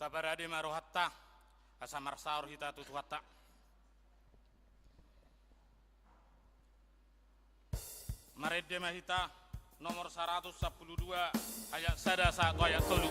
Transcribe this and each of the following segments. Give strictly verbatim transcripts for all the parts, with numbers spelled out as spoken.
Taparade ma rohanta, asa marsaor hita tu Tuhanta. Marende ma hita, nomor saratus sampulu dua, ayat sada sahat tu ayat tolu.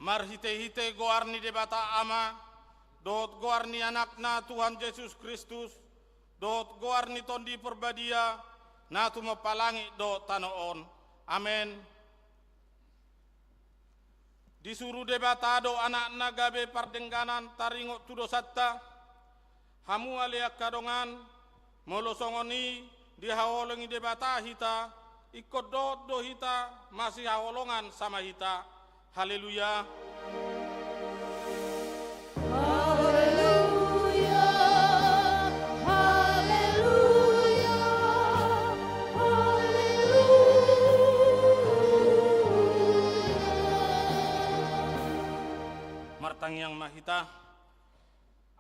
Marhitehite goar ni Debata Ama, dohot goar ni Anakna Tuhan Jesus Kristus, dohot goar ni Tondi Parbadia, na tumompa langit dohot tano on. Amen. Disuru Debata do Anakna gabe pardengganan taringot tu dosanta. Hamu ale angka dongan, molo songon i dihaholongi Debata hita, ingkon dohot do hita masihaholongan sama hita. Haleluya. Haleluya. Haleluya. Haleluya. Martangiang ma hita.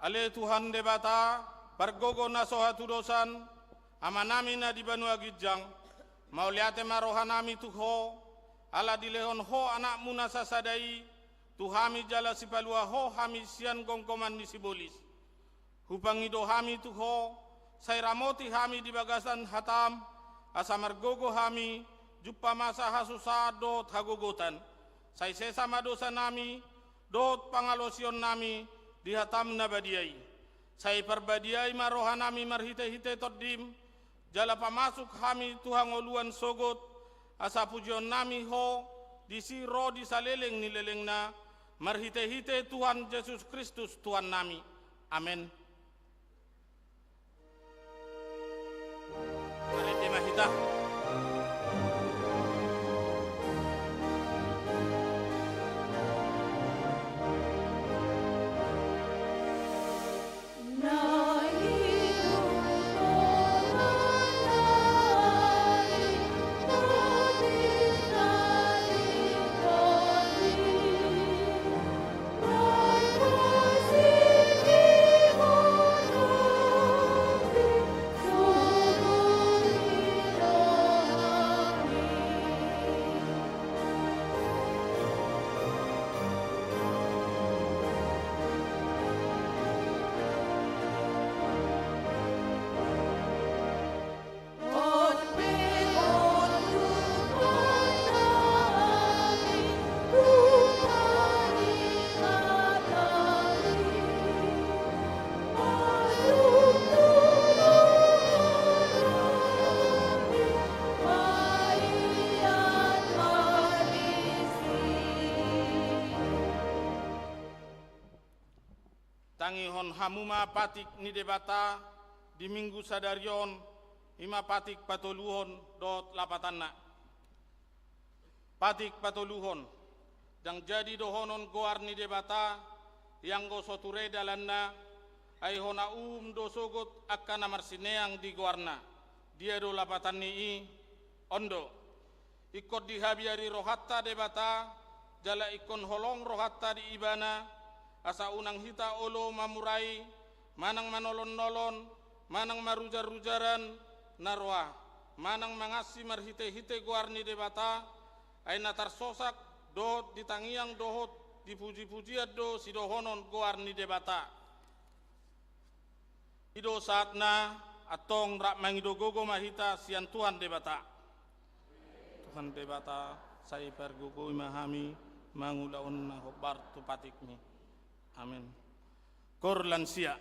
Ale Tuhan Debata, pargogo na so hatudosan, Amanami na di banua ginjang, mauliate ma rohanami tu Ho, ala dilehon Ho Anakmu na sasada i tu hami jala sipalua Ho hami sian gomgoman ni sibolis. Hupangido hami tu Ho, sai ramoti hami di bagasan hataM, asa margogo hami, jumpa masa hasusaan dohot hagogotan. Sai sesa ma dosanami, dohot pangalaosionnami di hataM na badia i. Sai parbadiai ma rohanami marhitehite TondiM, jala pamasuk hami tu hangoluan sogot, asa pujionnami Ho, disi ro di saleleng ni lelengna, marhitehite Tuhan Jesus Kristus Tuhannami. Amen. Marende ma hita. Tangihon hamu ma patik ni Debata di Minggu sadari on, i ma patik patoluhon dohot lapatanna. Patik patoluhon. Ndang jadi dohonon goar ni Debata, ianggo so ture dalanna, ai hona uhum do sogot angka na marsineang di goarna. Dia do lapatanni i? On do. Ingkon dihabiari rohanta Debata, jala ingkon holong rohanta di Ibana, asa unang hita olo mamurai, manang manolon-nolon, manang marujar-rujaran na roa, manang mangansi marhite-hite goar ni Debata, ai na tarsosak dohot ditangiang dohot dipuji-pujian do sidohonon goar ni Debata. I do saatna, antong rap mangido gogo ma hita sian Tuhan Debata. Tuhan Debata, sai pargogoi ma hami mangulahon na hombar tu patikmi. Amen. Koor lansia.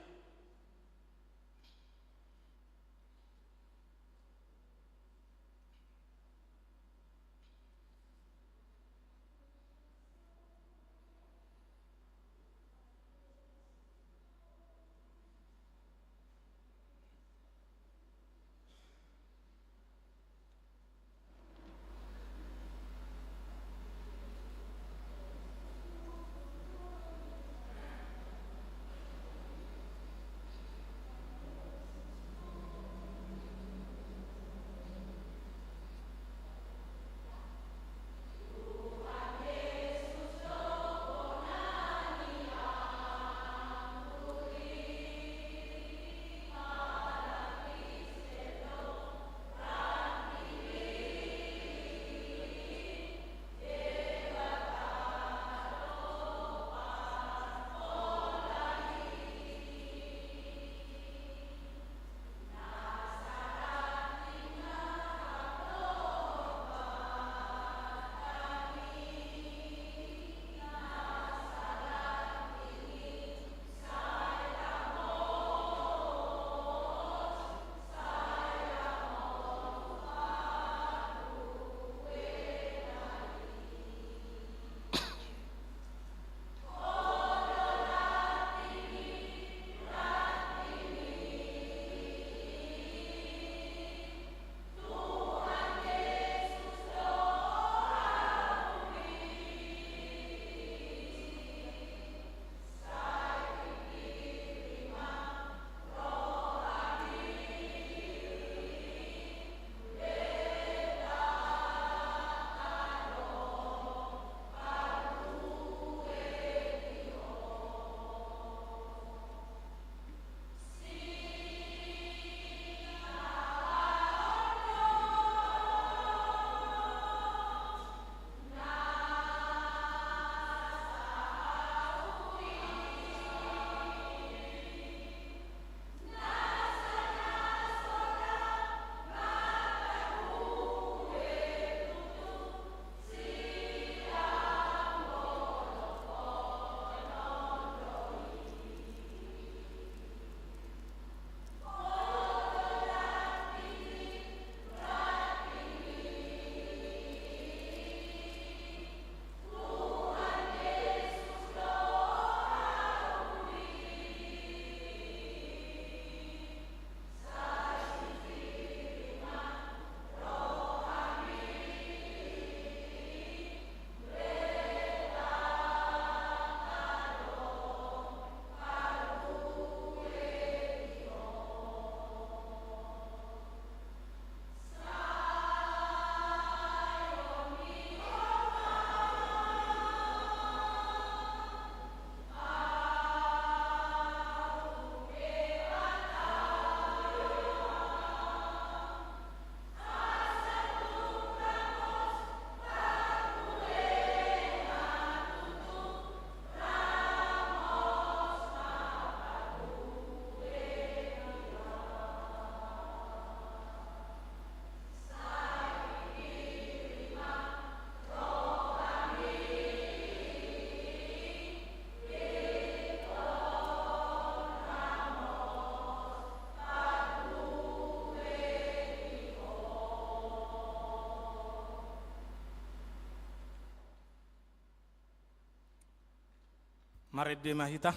Marende ma hita.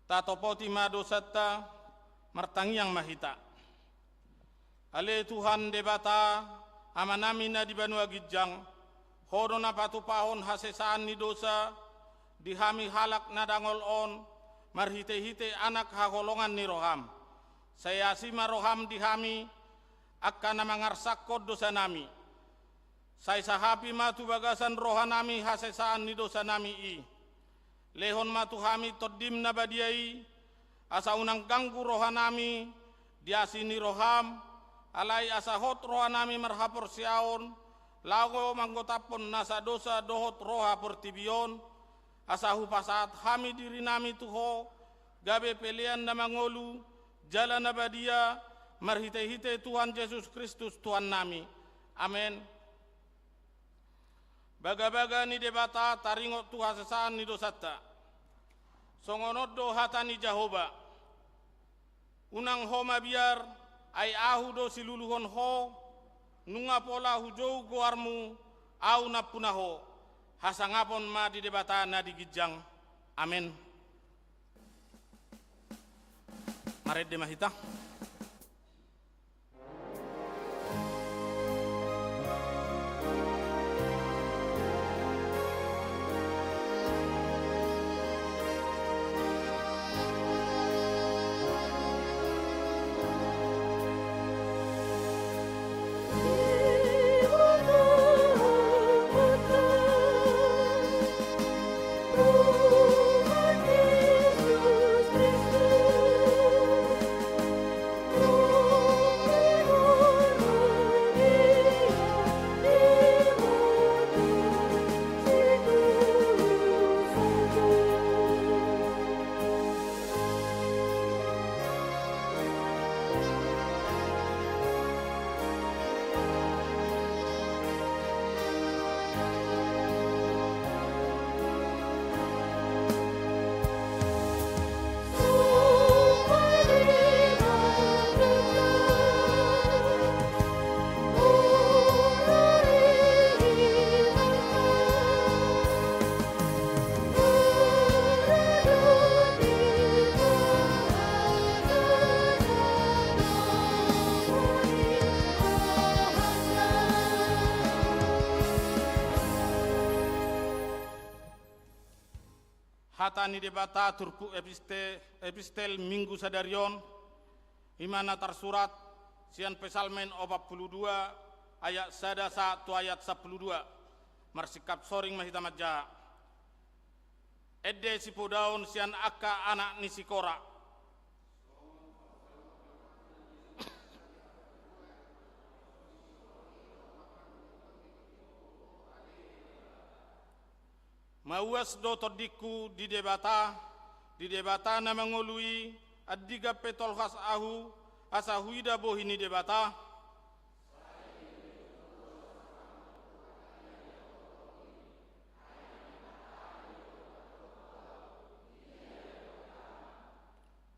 Tatopoti ma dosanta, martangiang ma hita. Ale Tuhan Debata, Amanami na di banua ginjang, Ho do na patupahon hasesaan ni dosa di hami halak na dangol on, marhitehite Anak haholongan ni roham. Sai asi ma roham di hami, angka na mangarsakkon dosanami. Sai sahapi ma tu bagasan rohanami hasesaan ni dosanami i. Lehon ma tu hami Tondim na badia i, asa unang ganggu rohanami di asi ni roham, alai asa hot rohanami marhaporseaon, laho manggotaphon nasa dosa dohot roha portibi on, asa hupasahat hami dirinami tu Ho, gabe pelean na mangolu, jala na badia, marhitehite Tuhan Jesus Kristus Tuhannami. Amen. Bagabaga ni Debata taringot tu hasesaan ni dosanta. Songon on do hata ni Jahowa: Unang ho mabiar, ai Ahu do siluluhon ho, nunga pola hujou goarmu, Ahu nampuna ho. Hasangapon ma di Debata na di ginjang. Amen. Marende ma hita. Hata ni Debata turpuk episte-, epistel Minggu sadari on, i ma na tarsurat sian Psalmen opat pulu dua, ayat sada sahat tu ayat sampulu dua. Marsingkap soring ma hita manjaha. Ende sipodaon sian angka anak ni si Kora. Mauas do tondingku di Debata, di Debata na mangolu i, andigan pe tolhas ahu, asa huida bohi ni Debata.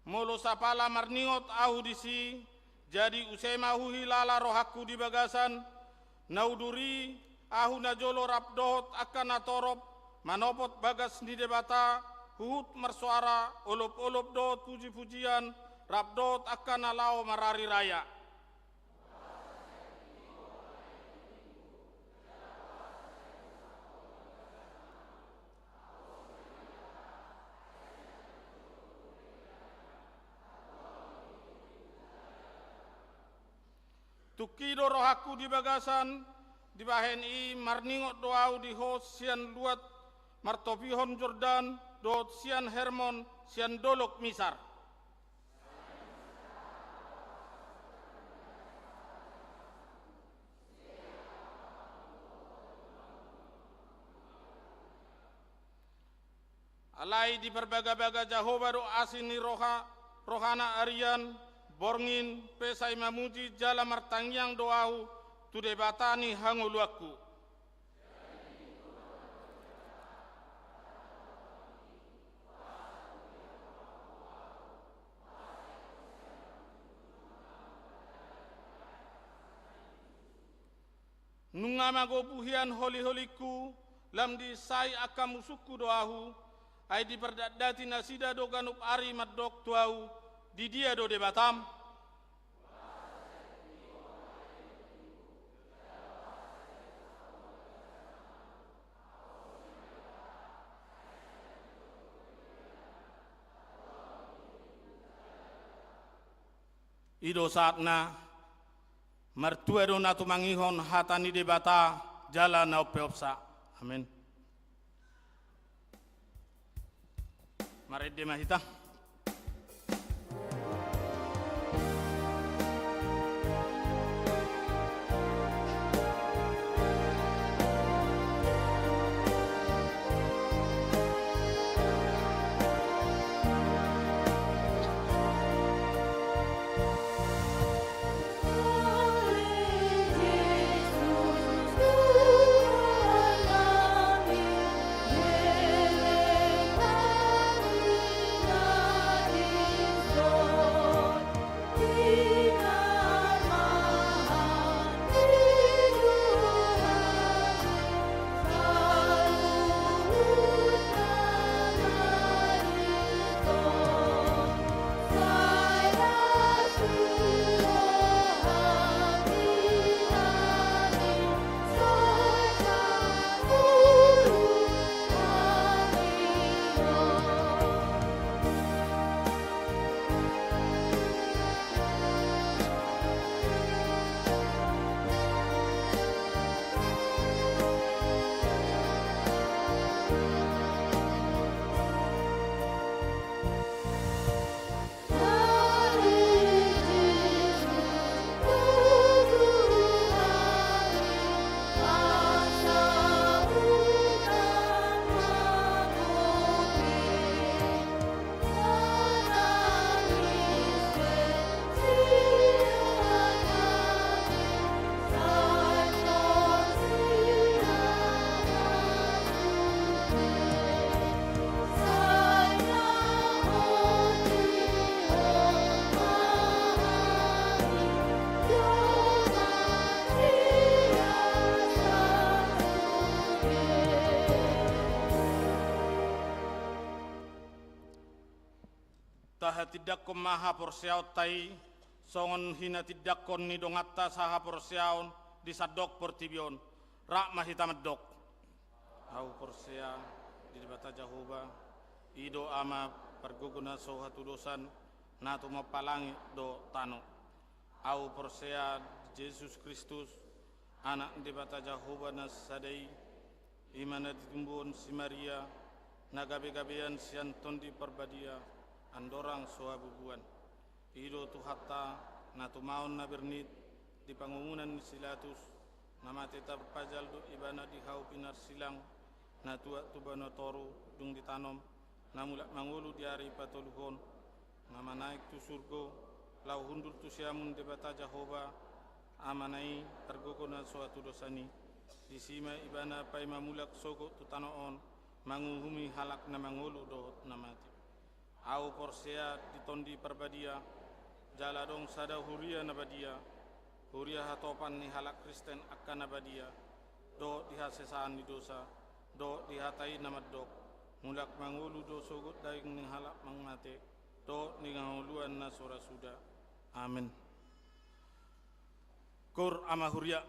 Molo sapala marningot ahu disi, jadi use ma huhilala rohangku di bagasan, na udur i ahu najolo rap dohot angka natorop, manopot bagas ni Debata, huhut marsoara olopolop dohot pujipujian, rap dohot angka na laho marari raya. Tungki do rohangku di bagasan, dibahen i marningot do ahu di ho sian luat martopihon Jordan, dohot sian Hermon, sian dolok Misar. Alai diparbagabaga Jahowa do asi ni roha, rohana arian, borngin pe sai mamuji jala martangiang do ahu tu Debata ni hangoluanku. Nunga magopu hian holiholingku, lam diisai angka musungku do ahu, ai dipardatdati nasida do ganup ari mandok tu ahu, di dia do Debatam? I do saatna, martua do na tumangihon hata ni Debata jala na umpeopsa. Amen. Marende ma hita. Tahatindangkon ma haporseaonta i, songon hinatindangkon ni donganta sahaporseaon di sandok portibi on. Rap ma hita mandok. Ahu porsea di Debata Jahowa, I do Ama pargogo na so hatudosan, na tumompa langit dohot tano. Ahu porsea di Jesus Kristus, Anak ni Debata Jahowa na sada i, i ma na ditumbuhon si Maria, na gabegabean sian Tondi Parbadia, andorang so habubuan. I do Tuhanta, na tumaon na bernit di pangumunan ni si Pilatus, na mate tarpajal do Ibana di hau pinarsilang, na tuat tu banua toru, dung ditanom, na mulak mangolu di ari patoluhon, na manaek tu surgo, laho hundul tu siamun Debata Jahowa, Amana i, pargogo na so hatudosan i. Disi ma Ibana paima mulak sogot tu tano on, manguhumi halak na mangolu dohot na mate. Ahu porsea di Tondi Parbadia, jala adong sada huria na badia, huria hatopan ni halak Kristen angka na badia, dohot di hasesaan ni dosa, dohot di hata i na mandok, mulak mangolu do sogot daging ni halak mangmate, dohot di hangoluan na so ra suda. Amen. Kur Ama Huria.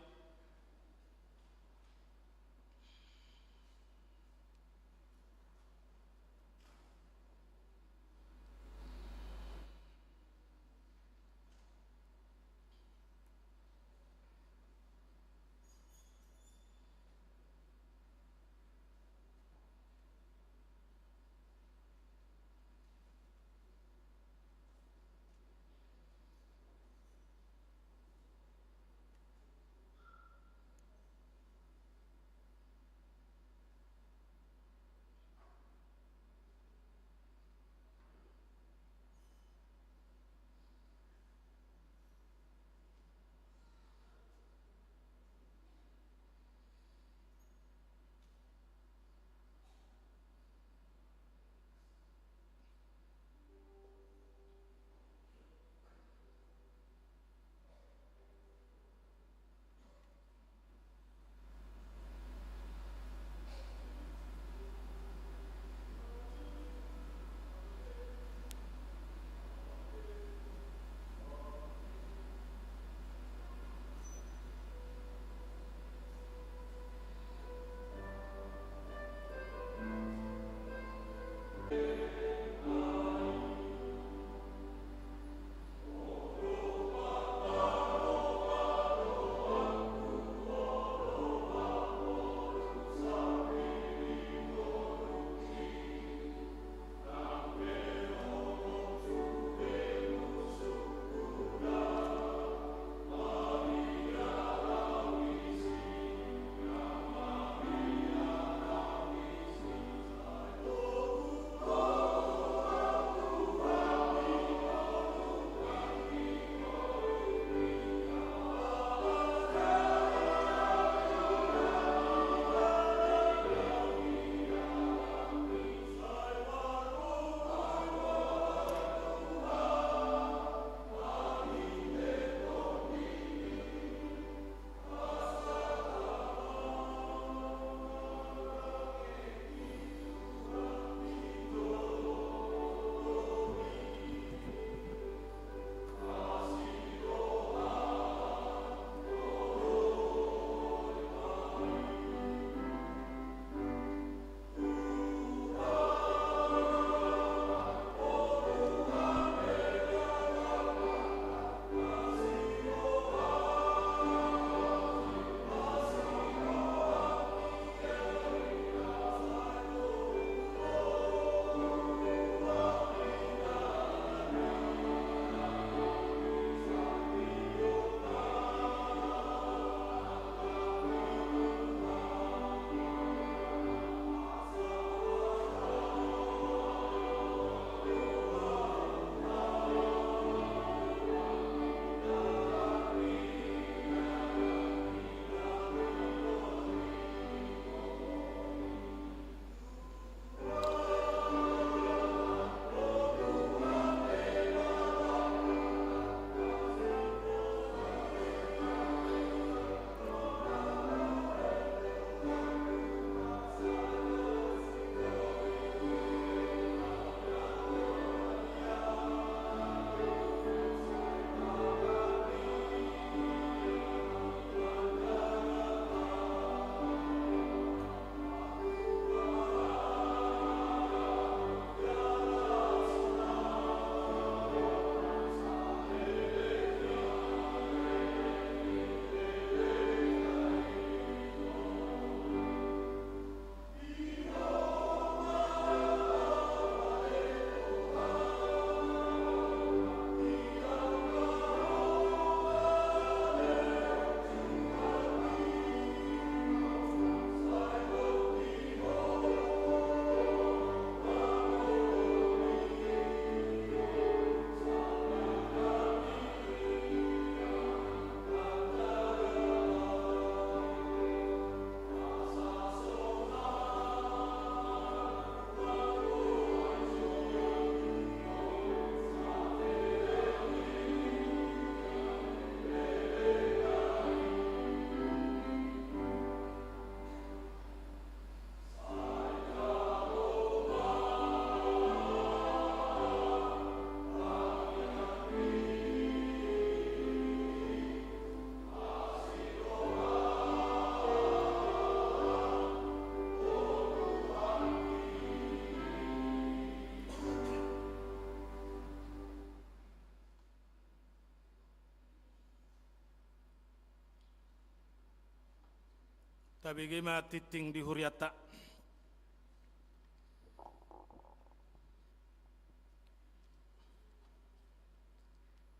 Tabege ma tingting di hurianta.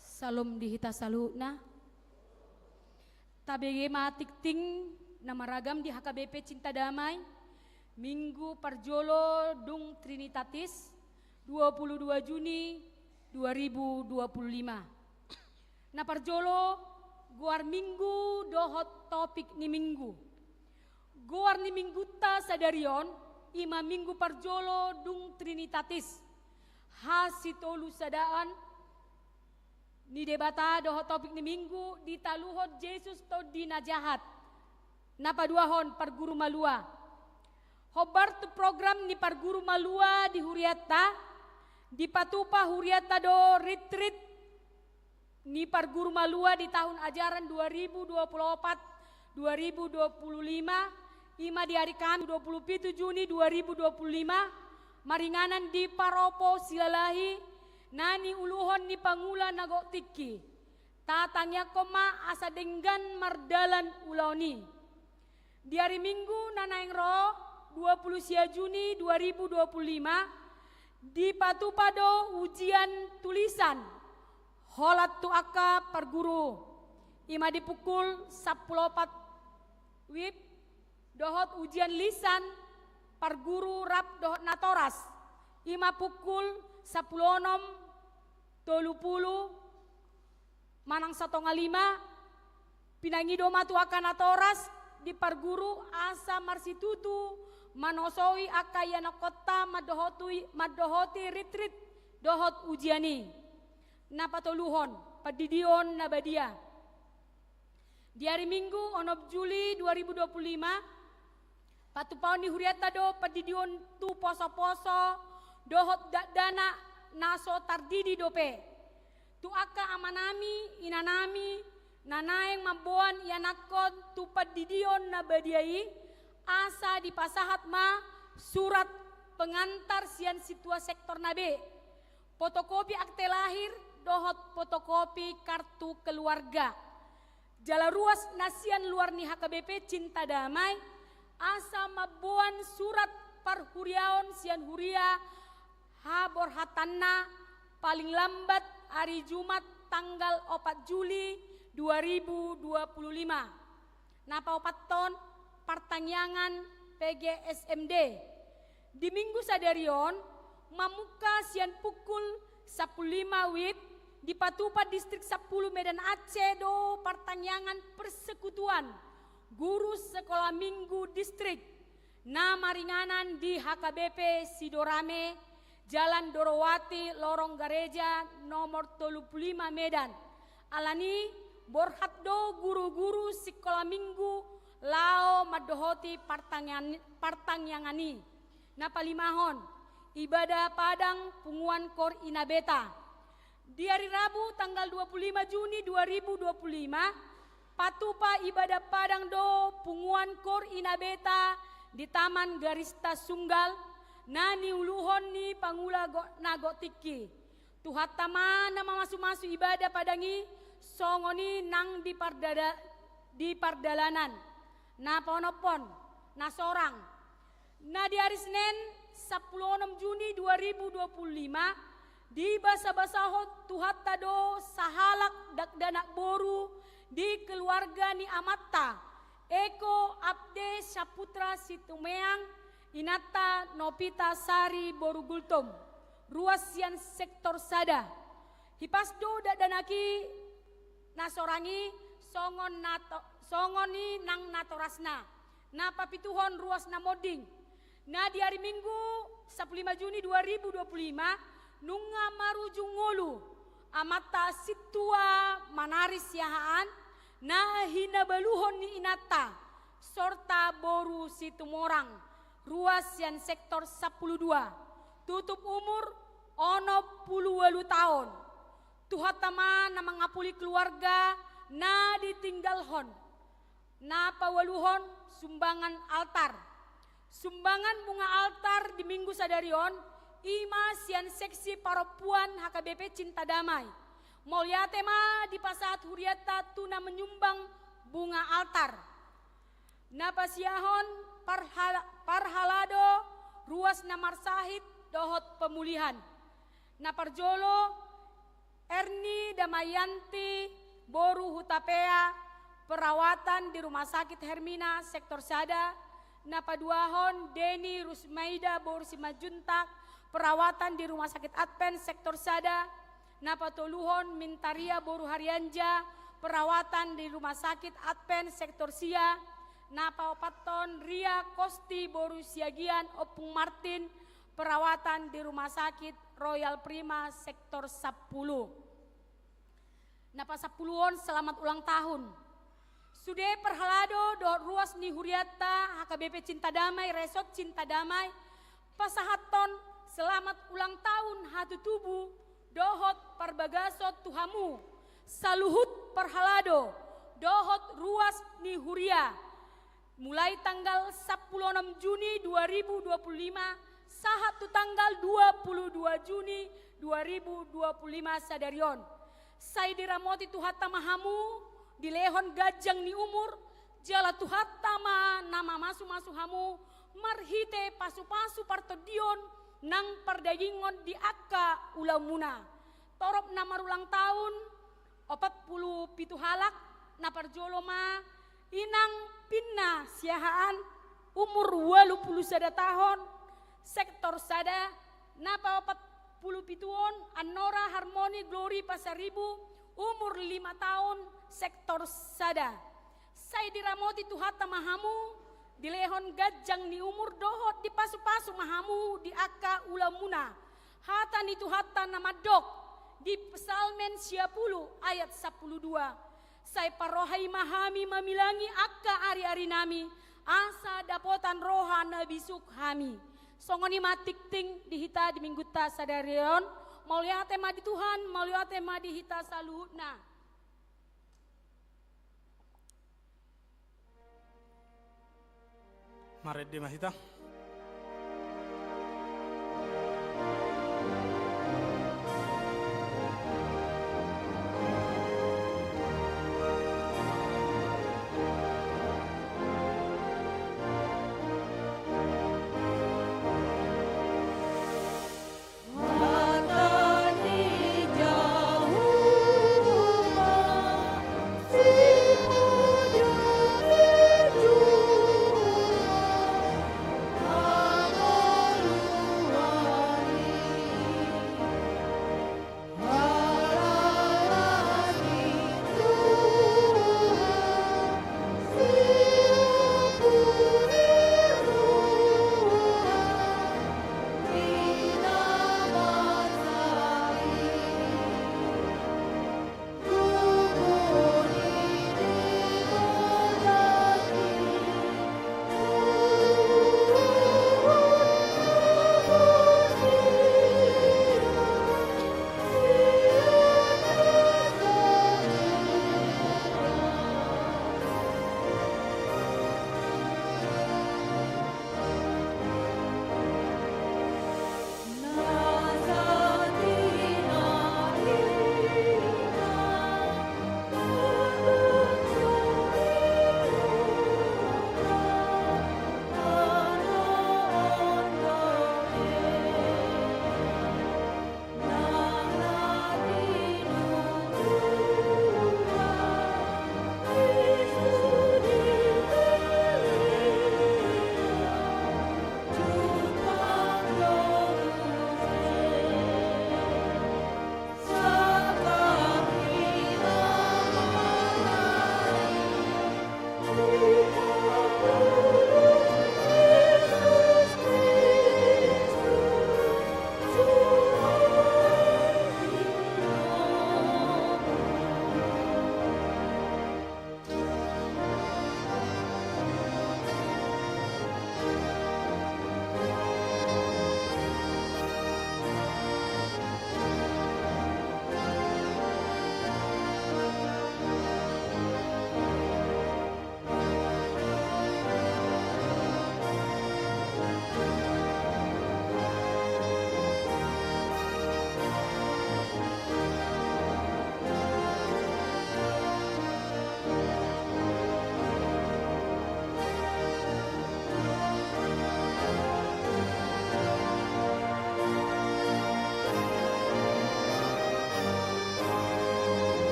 Salom di hita saluhutna. Tabege ma tingting na maragam di H K B P Cinta Damai, Minggu parjolo dung Trinitatis, dua puluh dua Juni dua ribu dua puluh lima. Na parjolo, goar Minggu dohot topik ni Minggu. Goar ni Minggunta sadari on, i ma Minggu parjolo dung Trinitatis. Hasitolu sadaan ni Debata dohot topik ni Minggu, ditaluhon Jesus tondi na jahat. Na paduahon, parguru malua. Hombar tu program ni parguru malua di hurianta, dipatupa hurianta do ritrit ni parguru malua di tahun ajaran dua ribu dua puluh opat dua ribu dua puluh lima, i ma di ari Kamis dua puluh pitu Juni dua ribu dua puluh lima, maringanan di Paropo Silalahi, na niuluhon ni pangula na gok tingki. Tatangiangkon ma asa denggan mardalan ulaon i. Di ari Minggu na naeng ro, dua puluh sia Juni dua ribu dua puluh lima, dipatupa do ujian tulisan holan tu angka parguru, i ma di pukul sampulu opat wib, dohot ujian lisan parguru rap dohot natoras, i ma pukul sampulu onom tolu pulu manang satonga lima. Pinangido ma tu angka natoras di parguru asa marsitutu manosoi angka ianakkonta mandohoti, mandohoti ritrit dohot ujian i. Na patoluhon, pandidion na badia. Di ari Minggu onom Juli dua ribu dua puluh lima, patupaon ni hurianta do pandidion tu posoposo dohot dakdanak na so tardidi dope. Tu angka amanami, inanami, na naeng mamboan ianakkon tu pandidion na badia i, asa dipasahat ma surat pengantar sian sintua sektor na be, fotokopi akte lahir dohot fotokopi kartu keluarga. Jala ruas na sian luar ni H K B P Cinta Damai, asa mamboan surat parhuriaon sian huria haborhatanna paling lambat ari Jumat tanggal opat Juli dua ribu dua puluh lima. Na paopathon, partangiangan P G S M D. Di Minggu sadari on, mamungka sian pukul sampulu lima wib, dipatupa Distrik Sampulu Medan Aceh do partangiangan persekutuan guru sekolah minggu distrik, na maringanan di H K B P Sidorame, Jalan Dorowati, Lorong Gareja, nomor tolu pulu lima, Medan. Alani, borhat do guru-guru sikola minggu laho mandohoti partangian-, partangiangan i. Na palimahon, ibadah padang punguan Kor Inabeta. Di ari Rabu tanggal dua pulu lima Juni dua ribu dua pulu lima, patupa ibadah padang do punguan Kor Inabeta di Taman Garista Sunggal, na niuluhon ni pangula go-, na gok tingki. Tuhanta ma na mamasumasu ibadah padang i, songon i nang di pardada-, di pardalanan. Na paonomhon, na sorang. Na di ari Senen, sampulu onom Juni dua ribu dua pulu lima, dibasabasahon Tuhanta do sahalak dakdanak boru di keluarga ni amanta, Eko Abde Saputra Situmeang, inanta Novita Sari boru Gultom, ruas sian sektor sada. Hipas do dakdanak i na sorang i, songon na to-, songon i nang natorasna. Na papituhon, ruas na monding. Na di ari Minggu, sampulu lima Juni dua ribu dua pulu lima, nunga marujung ngolu amanta sintua Manari Siahaan, na hinabaluhon ni inanta Sorta boru Situmorang, ruas sian sektor sampulu dua, tutup umur onom pulu ualu taon. Tuhanta ma na mangapuli keluarga na ditinggalhon. Na paualuhon, sumbangan altar. Sumbangan bunga altar di Minggu sadari on, i ma sian seksi parompuan H K B P Cinta Damai. Mauliate ma dipasahat hurianta tu na menyumbang bunga altar. Na pasiahon parhala-, parhalado ruas na marsahit dohot pemulihan. Na parjolo, Erni Damayanti boru Hutapea, perawatan di Rumah Sakit Hermina, sektor sada. Na paduahon, Deni Rusmaida boru Simanjuntak, perawatan di Rumah Sakit Advent, sektor sada. Na patoluhon, Mintaria boru Harianja, perawatan di Rumah Sakit Advent, sektor sia. Na paopathon, Ria Kosti boru Siagian, Ompung Martin, perawatan di Rumah Sakit Royal Prima, sektor sampulu. Na pasampuluhon, selamat ulang tahun. Sude parhalado dohot ruas ni hurianta H K B P Cinta Damai, Resort Cinta Damai, pasahathon selamat ulang tahun hatutubu dohot parbagason tu hamu saluhut parhalado dohot ruas ni huria. Mulai tanggal sampulu onom Juni dua ribu dua puluh lima sahat tu tanggal dua puluh dua Juni dua ribu dua puluh lima sadari on. Sai diramoti Tuhanta ma hamu, dilehon ganjang ni umur, jala Tuhanta ma na mamasumasu hamu marhite pasupasu partondion nang pardagingon di angka ulaonmuna. Torop na marulang tahun, opat pulu pitu halak. Na parjolo ma Inang Pinna Siahaan, umur ualu pulu sada taon, sektor sada. Na paopat pulu pituon, Annora Harmoni Glory Pasaribu, umur lima taon, sektor sada. Sai diramoti Tuhanta ma hamu, dilehon ganjang ni umur dohot dipasupasu ma hamu di angka ulaonmuna. Hata ni Tuhanta na mandok di Psalmen sia pulu ayat sampulu dua: Sai parrohai ma hami mamilangi angka ariarinami, asa dapotan roha na bisuk hami. Songon i ma tingting di hita di Minggunta sadari on. Mauliate ma di Tuhan, mauliate ma di hita saluhutna. Marende ma hita.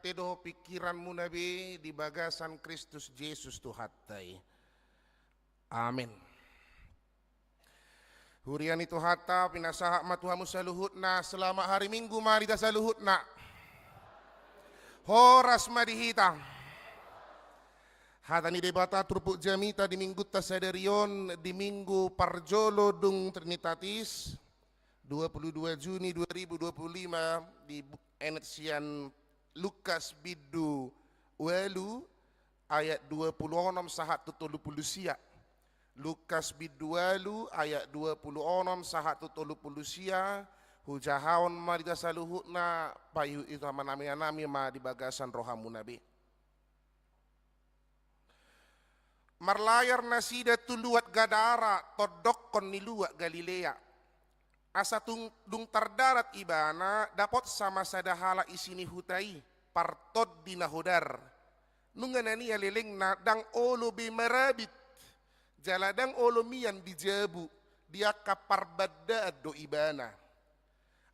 Ate dohot pingkiranmuna be di bagasan Kristus Jesus Tuhanta i. Amen. Huria ni Tuhanta, pinasahat ma tu hamu saluhutna, selamat hari Minggu ma di hita saluhutna. Horas ma di hita. Hata ni Debata turpuk jamita di Minggunta sadari on, di Minggu parjolo dung Trinitatis, dua puluh dua Juni dua ribu dua puluh lima, dienet sian Lukas bindu ualu ayat dua puluh onom sahat tu tolu puluh sia. Lukas bindu ualu ayat dua puluh onom sahat tu tolu puluh sia. Hujahahon ma di hita saluhutna, paihut-ihut hamanami-hanami ma di bagasan rohamuna be. Marlayar nasida tu luat Gadara, tondokkon ni luat Galilea. Asa tung, dung tardarat ibana, dapot ma sada halak isi ni huta i, partondi na hodar. Nunga na nian lelengna ndang olo be marabit, jala ndang olo mian di jabu, di angka parbandaan do ibana.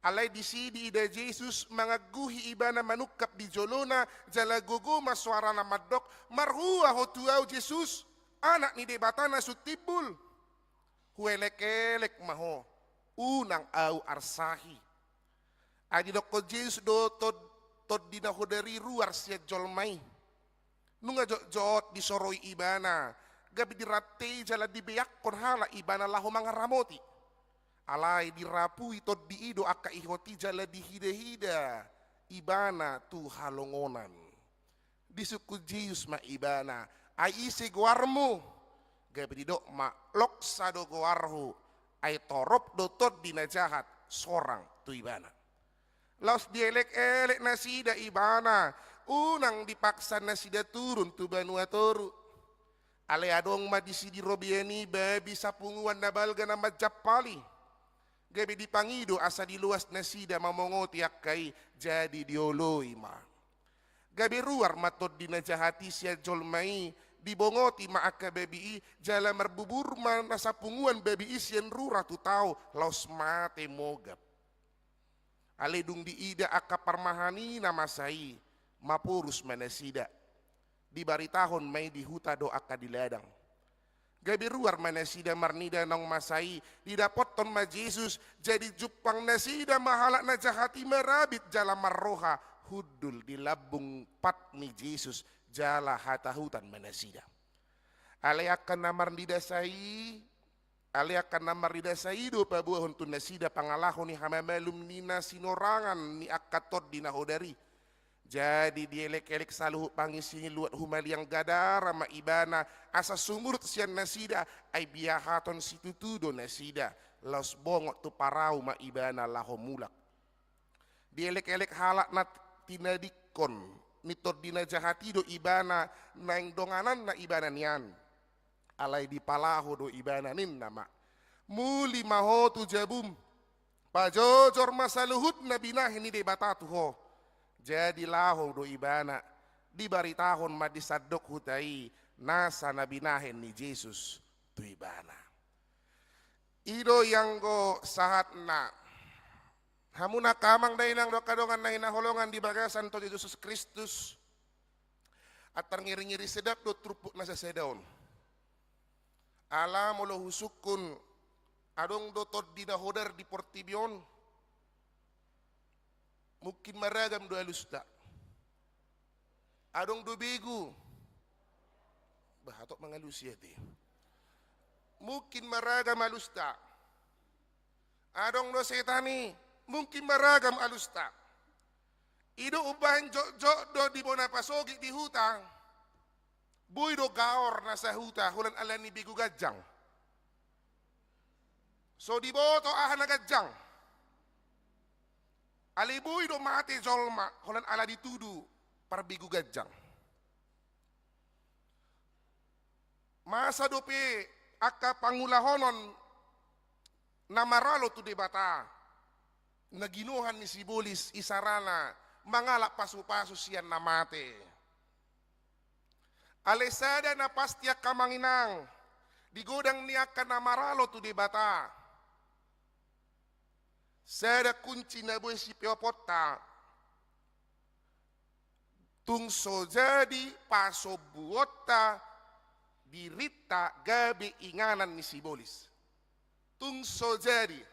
Alai disi diida Jesus mangangguhi ibana manungkap di jolona, jala gogo ma soarana mandok, "Marhua ho tu ahu Jesus, Anak ni Debata na sun timbul? Huelek-elek ma ho, unang ahu arsahi." Ai didokkon Jesus do ton-, tondi na hodar i ruar sian jolma i. Nunga jotjot disoroi ibana, gabe dirantei jala dibeakkon halak ibana laho mangaramoti. Alai dirapui tondi i do angka ihot i jala dihidahida ibana tu halongonan. Disungkun Jesus ma ibana, "Ai ise goarmu?" Gabe didok ma, "Loksa do goarhu, ai torop do tondi na jahat sorang tu ibana." Laos dielek-elek nasida ibana, unang dipaksa nasida turun tu banua toru. Alai adong ma disi di robean i babi sapunguan na balga na manjampali. Gabe dipangido asa diloas nasida mamongoti angka i, jadi dioloi ma. Gabe ruar ma tondi na jahat i sian jolma i, dibongoti ma angka babi i, jala marbubur ma na sapunguan babi i sian rura tu tao, laos mate mogap. Alai dung diida angka parmahan i na masa i, maporus ma nasida. Dibaritahon ma i di huta dohot angka di ladang. Gabe ruar ma nasida marnida naung masa i, didapothon ma Jesus, jadi jumpang nasida ma halak na jahat i marabit jala marroha hundul di lambung pat ni Jesus, jala hatahutan ma nasida. Alai angka na marnida sa i, Alai angka na marnida sa i do paboahon tu nasida pangalaho ni hamamalum ni na sinorangan ni angka tondi na hodar i. Jadi dielek-elek saluhut pangisi ni luat humaliang Gadara ma ibana, asa sumurut sian nasida, ai biahaton situtu do nasida, laos bongot tu parau ma ibana laho mulak. Dielek-elek halak na tinadingkon ni tondi na jahat i do ibana, naeng dongananna ibana nian. Alai dipalaho do ibana, ninna ma, "Muli ma ho tu jabum, pajojor ma saluhut na binahen ni Debata tu ho." Jadi laho do ibana, dibaritahon ma di sandok huta i nasa na binahen ni Jesus tu ibana. I do i anggo sahatna. Hamu na angka amang dainang dohot angka dongan na hinaholongan di bagasan Tuhan Jesus Kristus, antar ngiri-ngiri sedap do turpuk na sasada on. Ala molo husungkun, adong do tondi na hodar di portibi on, mungkin maragam do alusta. Adong do begu. Bah, hatop mangalusi ate. Mungkin maragam alusta. Adong do setan i, mungkin maragam alusta. I do umbahen jotjot do di bona pasogit di huta. Boi do gaor na sahuta, holan ala ni begu ganjang. So diboto aha na ganjang. Alai boi do mate jolma, holan ala ditudu parbegu ganjang. Masa dope angka pangulahonon na maralo tu Debata, na ginohan ni sibolis isarana mangalap pasupasu sian na mate. Alai sada na pasti angka amang inang, di godang ni angka na maralo tu Debata, sada kunci na boi sipeoponta, Tung so jadi pasombuonta dirinta gabe inganan ni sibolis. Tung so jadi.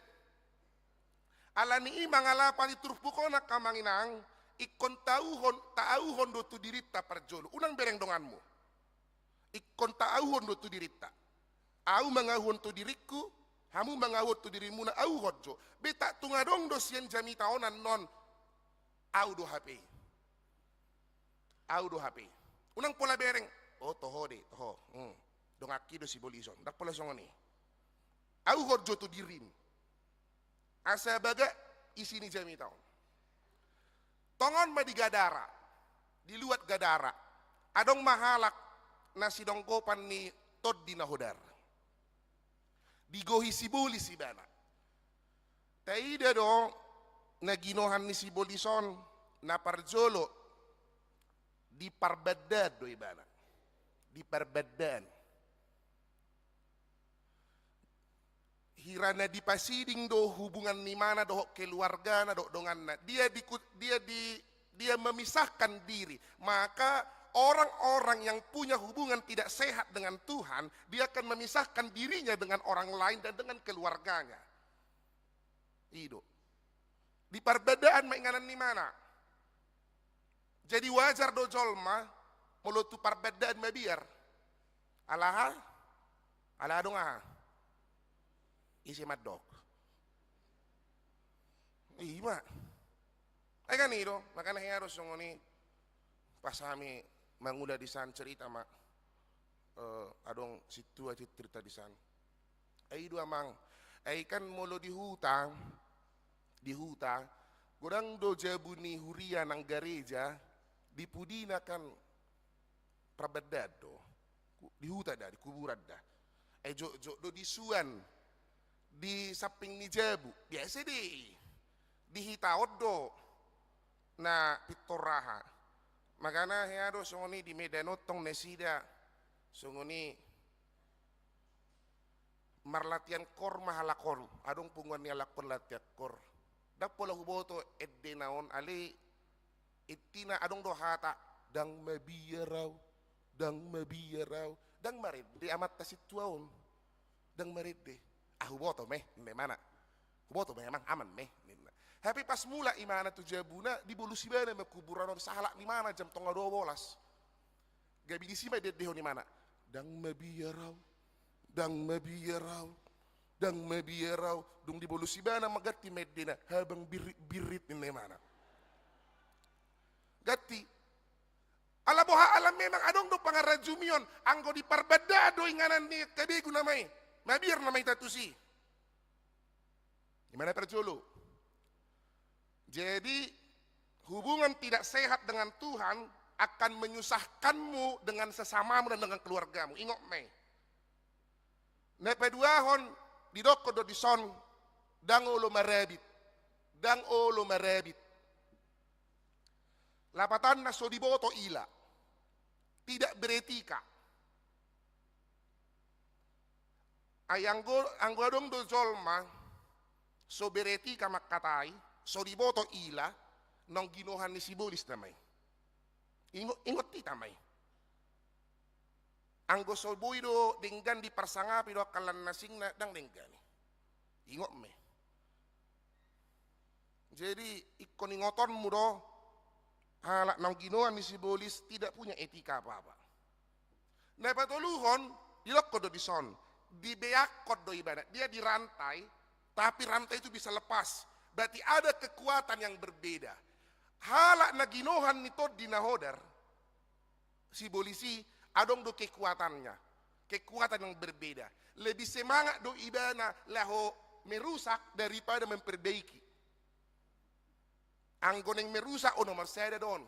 Alani i mangalap ni turpuk on, angka amang inang, ingkon taauhon, taauhon do tu dirinta parjolo. Unang bereng donganmu. Ingkon taauhon do tu dirinta. Au mangahuhon tu diringku, hamu mangahuhon tu dirimuna, auhon jo. Be tak tung adong do sian jamita on annon, au do hape i. Au do hape i. Unang pola bereng. O, toho de, toho. Hmm. Donganki do sibolis on. Ndang pola songon i. Auhon jo tu dirim. Asa bagak isi ni jamita on. Tongon ma di Gadara, di luat Gadara, adong ma halak na sidonggopan ni tondi na hodar. Digohi sibolis ibana. Taida do na ginohan ni sibolis on, na parjolo di parbandaan do ibana. Di parbandaan. Hira na dipasiding do hubungan ni imana dohot keluargana dohot donganna. Dia di, dia di, dia memisahkan diri. Maka orang-orang yang punya hubungan tidak sehat dengan Tuhan, dia akan memisahkan dirinya dengan orang lain dan dengan keluarganya. I do. Di parbandaan ma inganan ni imana. Jadi wajar do jolma molo tu parbandaan mabiar. Ala aha? Ala adong aha? Ise mandok? I ma. Ai kan i do, makana hea do songon i, pas hami mangula disan cerita ma, eh, adong sintua cerita disan. Ai i do amang, ai kan molo di huta, di huta, godang do jabu ni huria nang gareja, di pudina kan parbandaan do. Ku-, di huta da, di kuburan da. Ai jotjot do di suan, di samping ni jabu. Biasa do i. Di hita on do na pintor aha. Makana hea do songon i di Medan on tong nasida. Songon i marlatihan kor ma halak on, adong punguan ni halak on latihan kor. Ndang pola huboto endena on, alai intina adong do hata, ndang mabiar au, ndang mabiar au, ndang marende amanta sintua on. Ndang marende. Ah, huboto ma i, ninna imana. Huboto ma i, amang, aman ma i, ninna. Hape pas mulak imana tu jabuna, dibolus ibana ma kuburan on sahalak ni imana jam tonga dua bolas. Gabe disi ma diendehon imana. Ndang mabiar au. Ndang mabiar au. Ndang mabiar au. Dung dibolus ibana ma ganti ma endena. Habang birrit-birrit ninna imana. Ganti. Ala boha, ala memang adong do pangarajumi on. Anggo di parbandaan do inganan ni angka begu nama i. Mabiar nama i tusi. Imana parjolo. Jadi, hubungan tidak sehat dengan Tuhan akan menyusahkanmu dengan sesamamu dan dengan keluargamu. Ingot ma i. Na paduahon, didokkon do dison, ndang olo marabit. Ndang olo marabit. Lapatanna so diboto ila. Tidak beretika. Ai anggo, anggo adong do jolma so beretika mangkatai, so diboto ila, naung ginohan ni sibolis nama i. Ingot, ingot hita ma i. Anggo so boi do denggan diparsangapi do angka lan na asingna, ndang denggan i. Ingot ma i. Jadi, ingkon ingotonmu do, halak naung ginohan ni sibolis tidak punya etika apa-apa. Na patoluhon, didokkon do dison, dibeakkon do ibana, dia dirantai, tapi rantai itu bisa lepas. Berarti ada kekuatan yang berbeda. Halak na ginohan ni tondi na hodar, sibolis i, adong do kekuatannya, kekuatan yang berbeda. Lebih semangat do ibana laho merusak daripada memperbaiki. Anggo naeng merusak, o, nomor sada do on.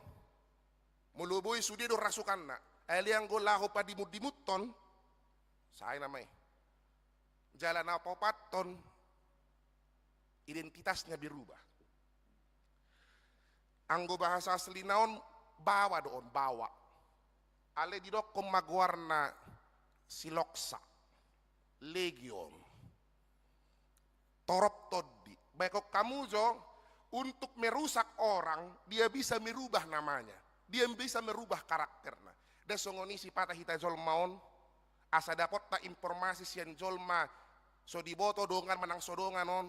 Molo boi sude do rasukanna. Alai anggo laho padimundimunhon, sae nama i. Jala na paopathon, identitasnya berubah. Anggo bahasa aslina on, bawa do on, bawa. Alai didokkon ma goarna siloksa, legion. Torop tondi. Baen hamu jo, untuk merusak orang, dia bisa merubah namanya. Dia bisa merubah karakterna. Nda songon i sipata hita jolma on, asa dapotta informasi sian jolma, so diboto dongan manang so dongan on,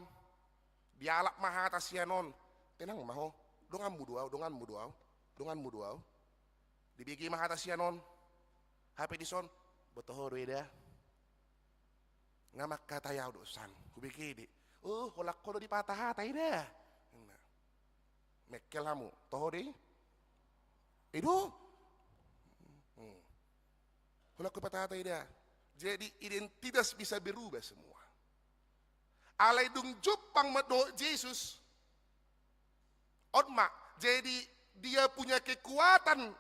dialap ma hata sian on. Tenang ma ho, donganmu do au, donganmu do au, donganmu do au. Dibege ma hata sian on. Hape dison, boto ho do eda. Nga mangkatai au do san, hubege de. Oh, holan ho do dipatahata eda. Mengkel hamu, toho de i? I do? Hmm. Holan ho dipatahata eda. Jadi identitas bisa berubah semua. Alai dung jumpang ma dohot Jesus, on ma, jadi dia punya kekuatan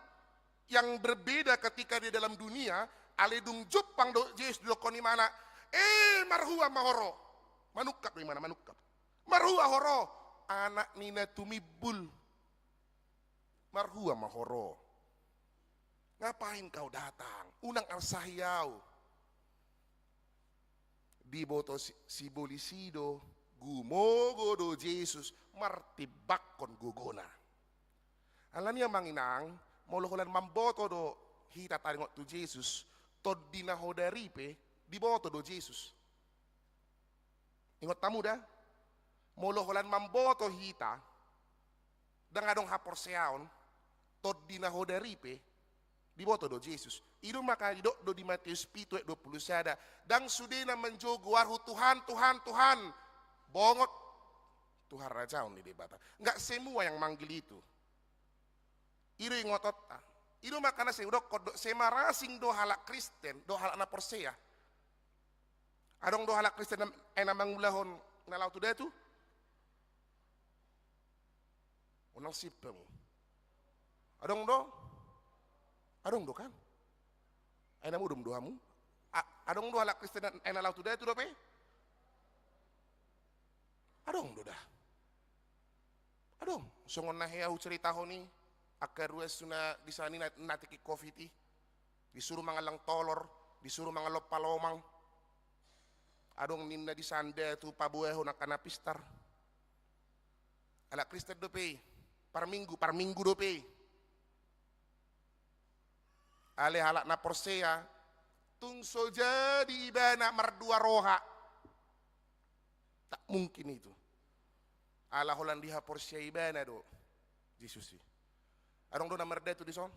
yang berbeda ketika dia dalam dunia, alai dung jumpang dohot Jesus didokkon imana, eh, marhua ma ho ro. Manungkap do imana, manungkap. Marhua ho ro, anak ni na tumimbul. Marhua ma ho ro. Ngapain kau datang? Unang arsahi au. Diboto si, sibolis i do, gumogo do Jesus martimbangkon gogona. Alani i amang inang, molo holan mamboto do hita taringot tu Jesus, Tondi na Hodari pe diboto do Jesus. Ingot hamu da, molo holan mamboto hita, ndang adong haporseaon, Tondi na Hodari pe diboto do Jesus. I do maka didok do di Mateus pitu ayat dua pulu sada, ndang sude na manjou goarhu Tuhan, Tuhan, Tuhan, bongot tu harajaon ni Debata. Nggak semua yang manggil itu. I do ingotonta. I do maka na sai hudokkon do, sai marasing do halak Kristen dohot halak na porsea. Adong do halak Kristen na, eh, na mangulahon na laho tu datu? Unang sip hamu. Adong do? Adong do kan? Ai na modom do hamu? A-, adong do halak Kristen na, eh, na laho tu datu dope? Adong do da. Adong, songon na hea huceritahon i, angka ruas na di sana i na, na tingki covid i, disuru mangallang tolor, disuru mangallang palomang. Adong ninna di sana datu paboahon angka na pistar. Halak Kristen dope i, parminggu, parminggu dope i. Alai halak na porsea, tung so jadi ibana mardua roha. Tak mungkin itu. Ala holan dihaporseai ibana do Jesus i. Adong do na mardatu dison?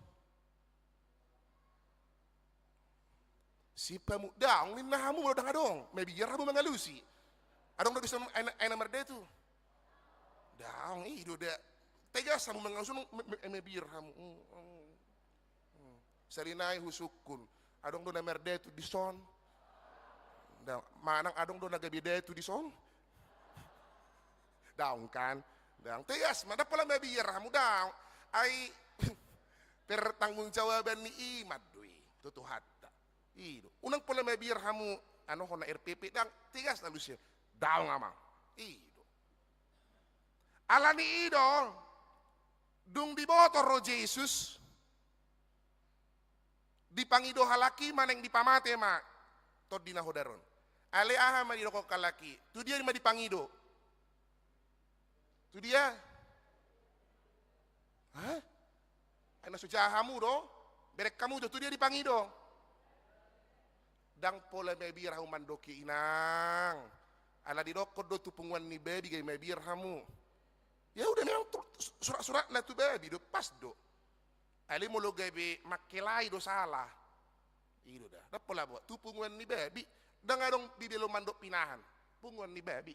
Sip hamu, daong ninna hamu molo ndang adong, mabiar hamu mangalusi. Adong do dison aek na, aek na mardatu? Daong, i do da. Tegas hamu mangalusi, me-, me-, mabiar hamu. Hmm, hmm. Hmm. Sarinai husungkun. Adong do na mardatu dison? Daong, manang adong do na gabe datu dison? Daong kan? Daong. Tegas ma, ndang pola mabiar hamu, daong. Ai pertanggungjawaban ni iman do i tu Tuhanta. I do. Unang pola mabiar hamu, anu, hona R P P, ndang, tegas na lusia. Daong amang. I do. Alani i do, dung diboto ro Jesus, dipangido halak i ma naeng dipamate ma Tondi na Hodar on. Alai aha ma didokkon halak i? Tu dia ma dipangido? Tu dia? Hah? Ai na so jaha hamu do? Bereng hamu jo, tu dia dipangido? Ndang pola mabiar hamu mandok i, inang. Ala didokkon do tu punguan ni babi gabe mabiar hamu. Ya udah, memang tu, surat-suratna tu babi do, pas do. Alai molo gabe mangkelai do sala. I do da. Ndang pola boha, tu punguan ni babi. Ndang adong dibelo mandok pinahan. Punguan ni babi.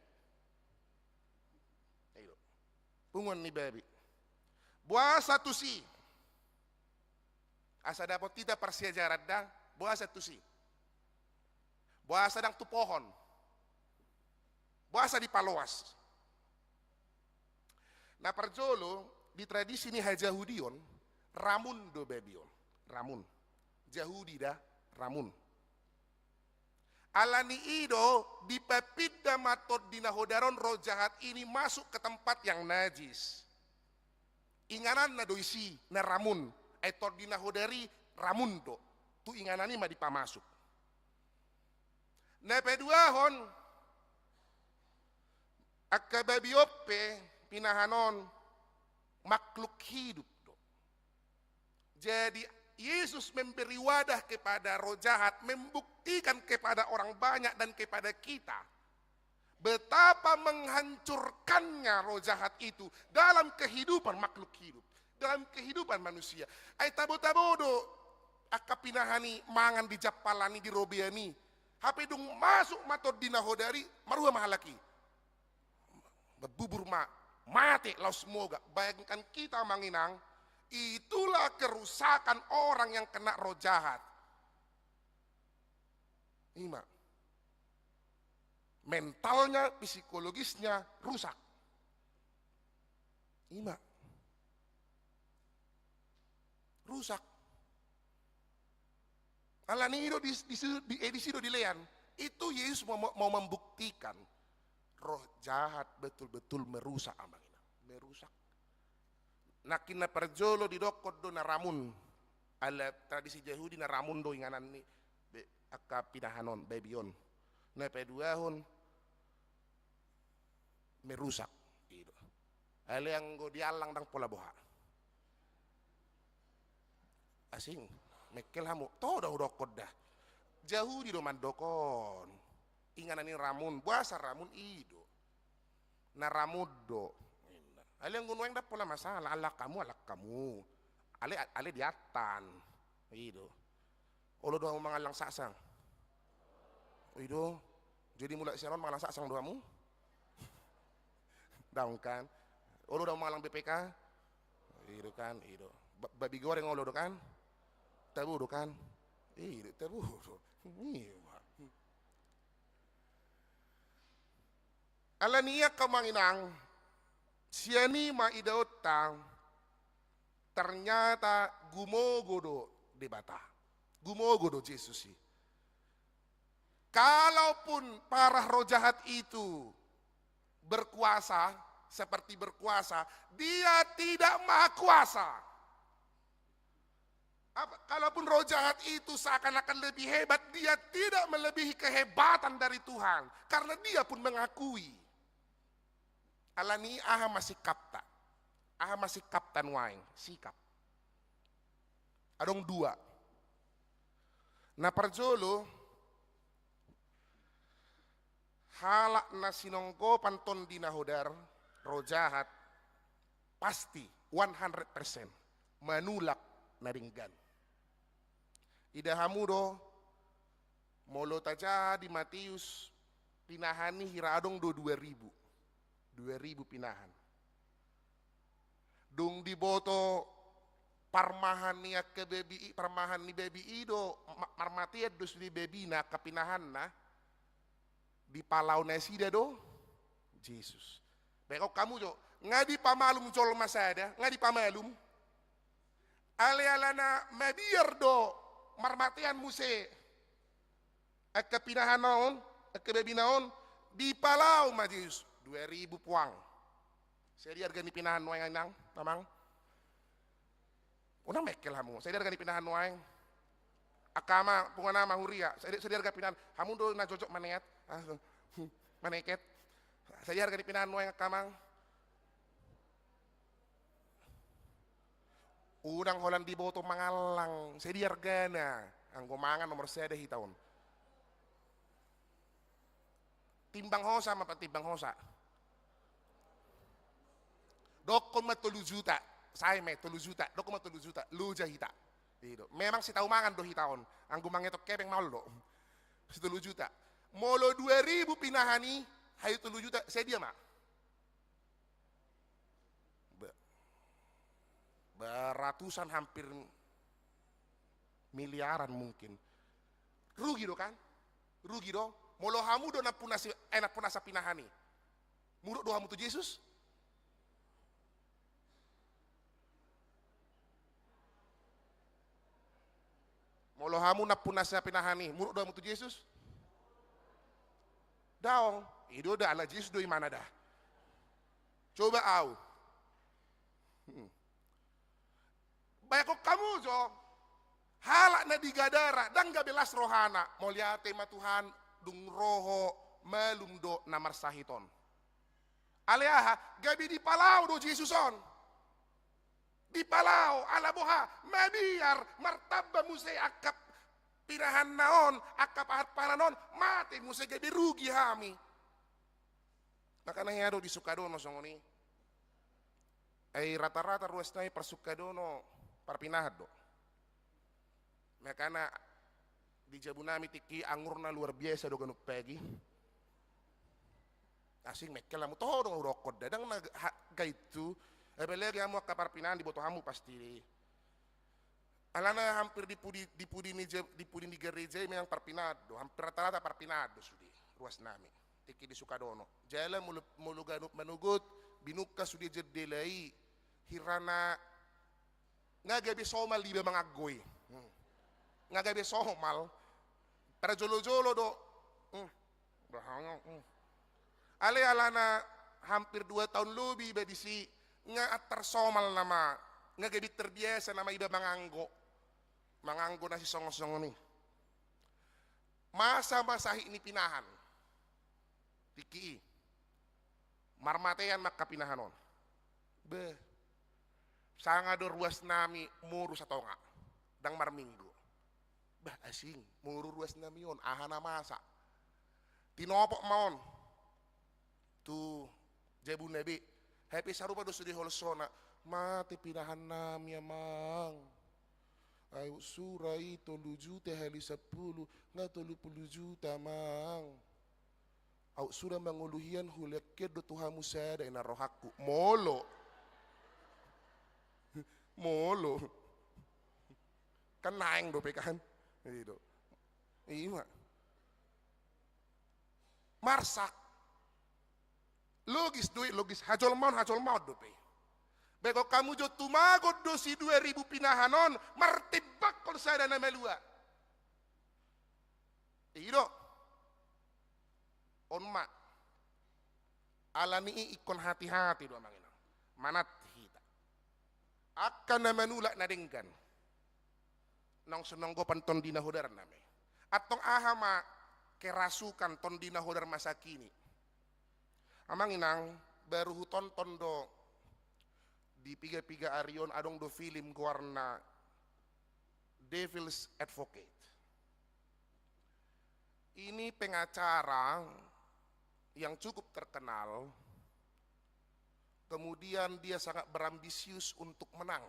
I do. Punguan ni babi. Boasa tusi? Asa dapot hita parsiajaran da, boasa tusi? Boasa ndang tu pohon? Boasa dipaloas? Na parjolo, di tradisi ni hajahudion, ramun do babi on. Ramun. Jahudi da, ramun. Alani i do, dipapinda ma Tondi na Hodar on, roh jahat ini masuk ke tempat yang najis. Ingananna do isi na ramun, ai Tondi na Hodar i ramun do. Tu inganan i ma dipamasuk. Na paduahon, angka babi on pe, pinahan on, makhluk hidup do. Jadi, Yesus memberi wadah kepada roh jahat, membuktikan kepada orang banyak dan kepada kita betapa menghancurkannya roh jahat itu dalam kehidupan makhluk hidup, dalam kehidupan manusia. Ai tabo-tabo do angka pinahan i mangan di jampalan i, di robean i. Hape dung masuk ma tondi na hodari, marhua ma halak i? Bubur ma, mate laos moga. Bayangkan kita, Amang Inang, itulah kerusakan orang yang kena roh jahat. Ima. Mentalnya, psikologisnya rusak. Ima. Rusak. Alani i do di, di, di, eh, disi do dilean. Itu Yesus mau, mau membuktikan roh jahat betul-betul merusak, Amang Inang. Merusak. Nangkin na parjolo didokkon do na ramun. Ala tradisi Jahudi na ramun do inganan ni be-, angka pinahan on, babi on. Na paduahon, merusak. I do. Alai anggo di allang ndang pola boha. Asing, mengkel hamu. Toho do hudokkon da. Jahudi do mandok on. Inganan ni ramun, boasa ramun, i do. Na ramun do. Alai anggo nuaeng ndang pola masalah, allang hamu, allang hamu. Alai, alai di attan. I do. Olo do hamu mangallang saksang? I do. Jadi mulak sian on mangallang saksang do hamu? Daong kan? Olo do hamu mangallang B P K? I do kan, i do. Ba-, babi goreng olo do kan? Tabo do kan? I do, tabo do. Iya. Alani i, Amang Inang, sian i ma idaonta, ternyata gumogo do Debata. Gumogo do Jesus i. Kalaupun parah roh jahat itu berkuasa, seperti berkuasa, dia tidak maha kuasa. Apa, kalaupun roh jahat itu seakan-akan lebih hebat, dia tidak melebihi kehebatan dari Tuhan, karena dia pun mengakui. Alani i, aha ma sikapta? Aha ma sikapta nuaeng? Sikap. Adong dua. Na parjolo, halak na sinongkopan tondi na hodar, roh jahat, pasti one hundred percent manulak na denggan. Ida hamu do, molo tajaha di Matius, pinahan i hira adong do dua ribu. Dua ribu pinahan. Dung diboto parmahan ni angka babi i, parmahan ni babi i do, ma-, marmatean do sude babina, angka pinahanna, dipalao nasida do Jesus. Baen hamu jo, nga dipamalum jolma sada, nga dipamalum. Alai alana mabiar do marmatean muse angka pinahanna on, angka babina on, dipalao ma Jesus. Dua ribu puang. Sadia arga ni pinahan nuaeng, Inang, Amang? Unang mengkel hamu. Sadia arga ni pinahan nuaeng? Angka amang, punguan ama, huria, sadia, sadia arga pinahan? Hamu do na jojok maneat. Ah, maneket. Sadia arga ni pinahan nuaeng, angka amang? Unang holan diboto mangallang, sadia argana? Anggo mangan nomor sada hita on. Timbang hosa ma, Pak, timbang hosa. Dokkon ma tolu juta, sae ma i, tolu juta, dokkon ma tolu juta, loja hita. I do. Memang sitau mangan do hita on, anggo mangetok kepeng ma on do. Sitolu juta. Molo dua ribu pinahan i, hayu tolu juta, sadia ma? Be-, beratusan, hampir miliaran mungkin. Rugi do kan? Rugi do. Molo hamu do nampunasa, eh, nampunasa pinahan i, muruk do hamu tu Jesus? Molo hamu nampunasa pinahan i, muruk do hamu tu Jesus? Daong. I do da, ala Jesus do imana da. Coba au. Hmm. Baen hamu jo, halak na di Gadara, ndang gabe las rohana, mauliate ma Tuhan, dung ro ho, malum do na marsahit on. Alai aha, gabe dipalao do Jesus on. Dipalao, ala boha? Mabiar, martamba muse angka pinahanna on, angka pahanpahanan on, mate muse, gabe rugi hami. Makana hea do di Sukadono songon i. Ai rata-rata ruas nai parsukadono parpinahan do. Makana di jabu nami tingki angurna luar biasa do ganup pagi. Asing mekkel amu toho dong udokkon dadang na ha-, gaitu. Apalagi amu angka parpinahan diboto hamu pasti. Alana hampir di pudi, di pudi ni je-, di pudi ni gereja i memang parpinahan do, hampir rata-rata parpinahan do sude ruas nami. Tingki di Sukadono. Jala molo, molo ganup manogot, binungka sude jendela i, hirana nga gabe somal iba manganggo i. Hmm. Nga gabe somal. Parjolo-jolo do. Hmm. Bahaya. Hmm. Alai alana hampir dua taon lobi iba disi, nga antar somal nama, nga gabe terbiasa nama iba manganggo. Manganggo na sisongon-songon i. Masa-masa hini pinahan. Tingki i. Marmatean ma angka pinahan on. Beh. Sanga do ruas nami moru satonga. Ndang marminggu. Bah, asing, moru ruas nami on, aha na masa. Tinopot ma on. Tu jabu na be. Hape sarupa do sude holsona. Mate pinahan nami, Amang. Aut sura i tolu juta hali sampulu, nga tolu pulu juta, Amang. Aut sura mangolu hian, hulean hian do tu hamu sada, inna rohangku. Molo. Molo. Kan naeng dope kan. I do. Ima. Marsak. Logis do i, logis, hajolmaon, hajolmaon dope. Baen hamu jo tumagon do si dua ribu pinahan on, martimbangkon sada na malua. I do. On ma. Alani i ingkon hati-hati do, Amang Inang. Manat hita. Angka na manulak na denggan. Naung sonang gopan tondi na hodar nami. Antong aha ma kerasukan tondi na hodar masa kini? Amang Inang, baru hutonton do di piga-piga ari on adong do film goarna Devil's Advocate. Ini pengacara yang cukup terkenal, kemudian dia sangat berambisius untuk menang.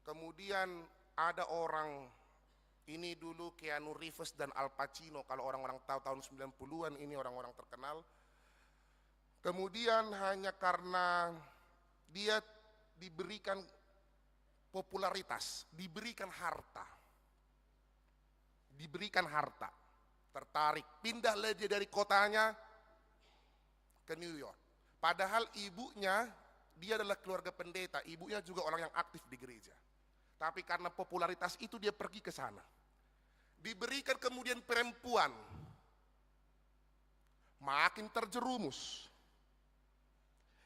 Kemudian ada orang, ini dulu Keanu Reeves dan Al Pacino, kalau orang-orang tahu tahun sembilan puluhan ini orang-orang terkenal. Kemudian hanya karena dia diberikan popularitas, diberikan harta. Diberikan harta. Tertarik. Pindahlah dia dari kotanya ke New York. Padahal ibunya, dia adalah keluarga pendeta, ibunya juga orang yang aktif di gereja. Tapi karena popularitas itu dia pergi ke sana. Diberikan kemudian perempuan. Makin terjerumus.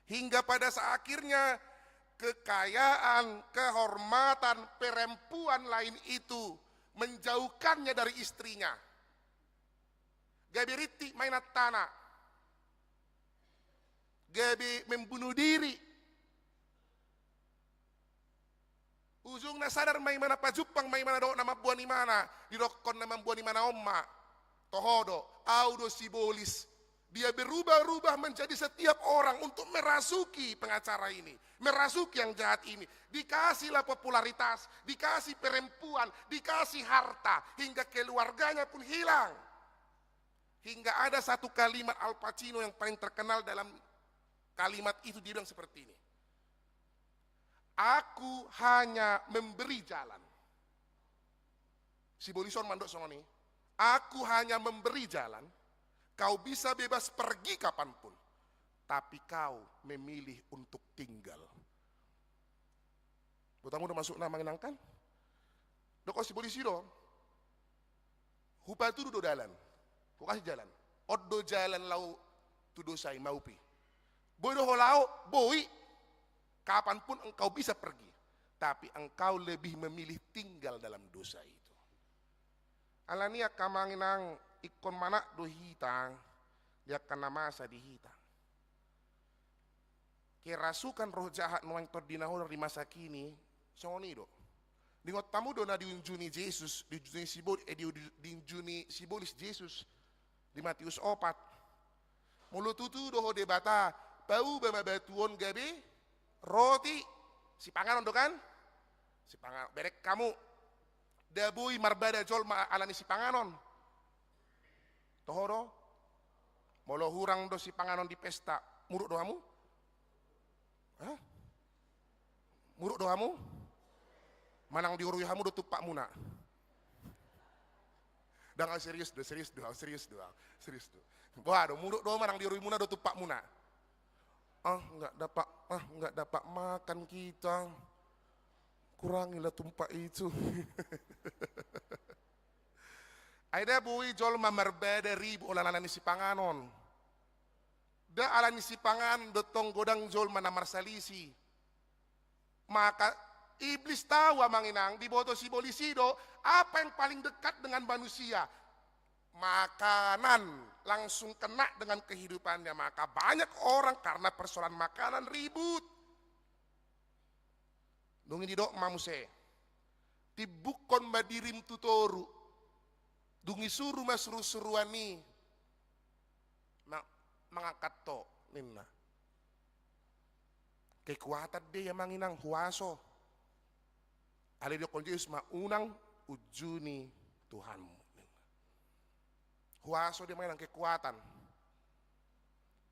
Hingga pada saat akhirnya kekayaan, kehormatan perempuan lain itu menjauhkannya dari istrinya. Gabe rintik ma inantana. Gabe membunuh diri. Ujungna sadar ma imana, pajumpang ma imana dohot na mamboan imana, didokkon na mamboan imana on ma. Toho do, au do sibolis. Dia berubah-ubah menjadi setiap orang untuk merasuki pengacara ini, merasuki yang jahat ini. Dikasihlah popularitas, dikasih perempuan, dikasih harta, hingga keluarganya pun hilang. Hingga ada satu kalimat Al Pacino yang paling terkenal dalam kalimat itu, dia bilang seperti ini, "Aku hanya memberi jalan." Sibolis on mandok songon i, "Aku hanya memberi jalan, kau bisa bebas pergi kapanpun, tapi kau memilih untuk tinggal." Boto hamu do maksudna, Amang Inang, kan? Dok sibolis i do. Hupatudu do dalan. Hukasih jalan. On do jalan laho tu dosa i, maup i. Boi do ho laho, boi. Kapanpun engkau bisa pergi. Tapi engkau lebih memilih tinggal dalam dosa itu. Alani i, Amang Inang, ingkon manat do hita di angka na masa di hita. Kerasukan roh jahat nuaeng tondi na hodar di masa kini, songon i do. Diingot hamu do na diunjuni Jesus, diunjuni sibol-, eh, di-, di-, diunjuni sibolis Jesus di Matius opat. Molo tutu do ho Debata, pauba ma batu on gabe roti, sipanganon do kan? Sipanganon, bereng hamu. Nda boi marbada jolma ala ni sipanganon. Toho do? Molo hurang do sipanganon di pesta, muruk do hamu? Hah? Muruk do hamu? Manang diorui hamu do tumpakmuna? Ndang, serius do, serius do, serius do, serius do. Boha do, muruk do manang dioruimuna do tumpakmuna? Ah, nggak dapat, ah, nggak dapat makan kita. Kurangilah tumpak itu. Ai nda boi jolma marbada ribut ala ni sipanganon. Nda ala ni sipanganon do tong godang jolma na marsalisi. Maka iblis tahu, amang inang, diboto sibolis i do apa yang paling dekat dengan manusia. Makanan, langsung kena dengan kehidupannya. Maka banyak orang karena persoalan makanan ribut. Dung i didok ma muse, timbukkon ma dirim tu toru. Dung i suru ma surusuruan i ma-, mangangkat ho, ninna. Kekuatan do i, amang inang, huaso. Alai didokkon Jesus ma, unang unjuni Tuhanmu, ninna. Huaso do i, amang inang, kekuatan.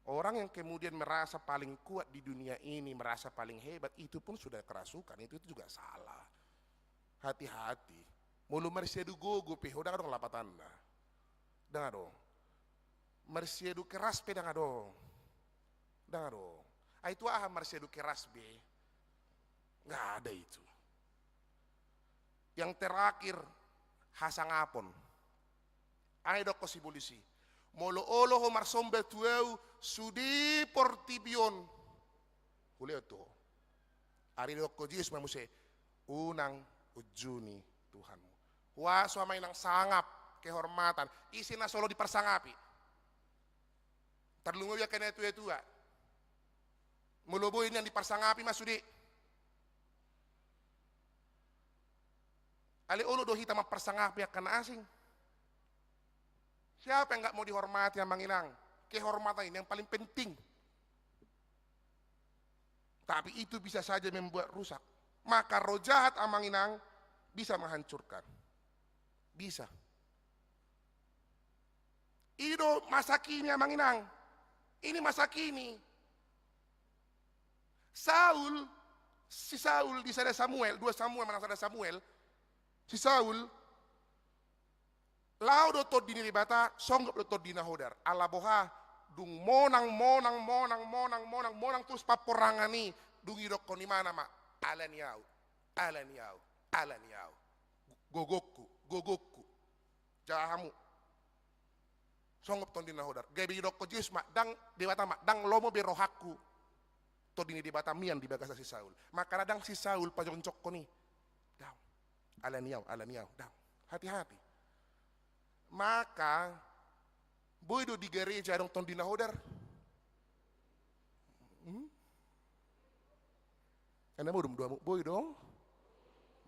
Orang yang kemudian merasa paling kuat di dunia ini, merasa paling hebat, itu pun sudah kerasukan, itu, itu juga salah. Hati-hati. Molo marsiadu gogo pe ho, ndang adong lapatanna. Ndang adong. Marsiadu keras pe ndang adong. Ndang adong. Ai tu aha marsiadu keras be? Nggak ada itu. Yang terakhir, hasangapon. Ai didok sibolis i, molo olo ho marsomba tu ahu sude portibi on, hulehon tu ho. Alai didok Jesus ma muse, unang unjuni Tuhanmu. Huaso, amang inang, sangap, kehormatan. Ise na so olo diparsangapi? Tarlumobi angka na tuatua. Molo boi nian, diparsangapi ma sude. Alai olo do hita mamparsangapi angka na asing. Siapa yang nggak mau dihormati, amang inang? Kehormatan ini yang paling penting. Tapi itu bisa saja membuat rusak. Maka roh jahat, amang inang, bisa menghancurkan. Bisa. I do masa kini, amang inang. Ini masa kini. Saul, si Saul di sada Samuel, dua Samuel manang sada Samuel, si Saul, laho do Tondi ni Debata, songgop do Tondi na Hodar. Ala boha? Dung monang, monang, monang, monang, monang, monang terus paporangan i, dung idokkon imana ma, ala ni ahu, ala ni ahu, ala ni ahu. Gogongku, gogongku. Jaha hamu. Songgop Tondi na Hodar. Gabe didokkon Jesus ma, ndang, Debata ma, ndang lomo be rohangku Tondi ni Debata mian di bagasan si Saul. Makana ndang si Saul pajongjongkon i. Daong. Ala ni ahu, ala ni ahu. Daong. Hati-hati. Maka, boi do di gareja adong Tondi na Hodar? Hmm? Enda modom do hamu, boi do?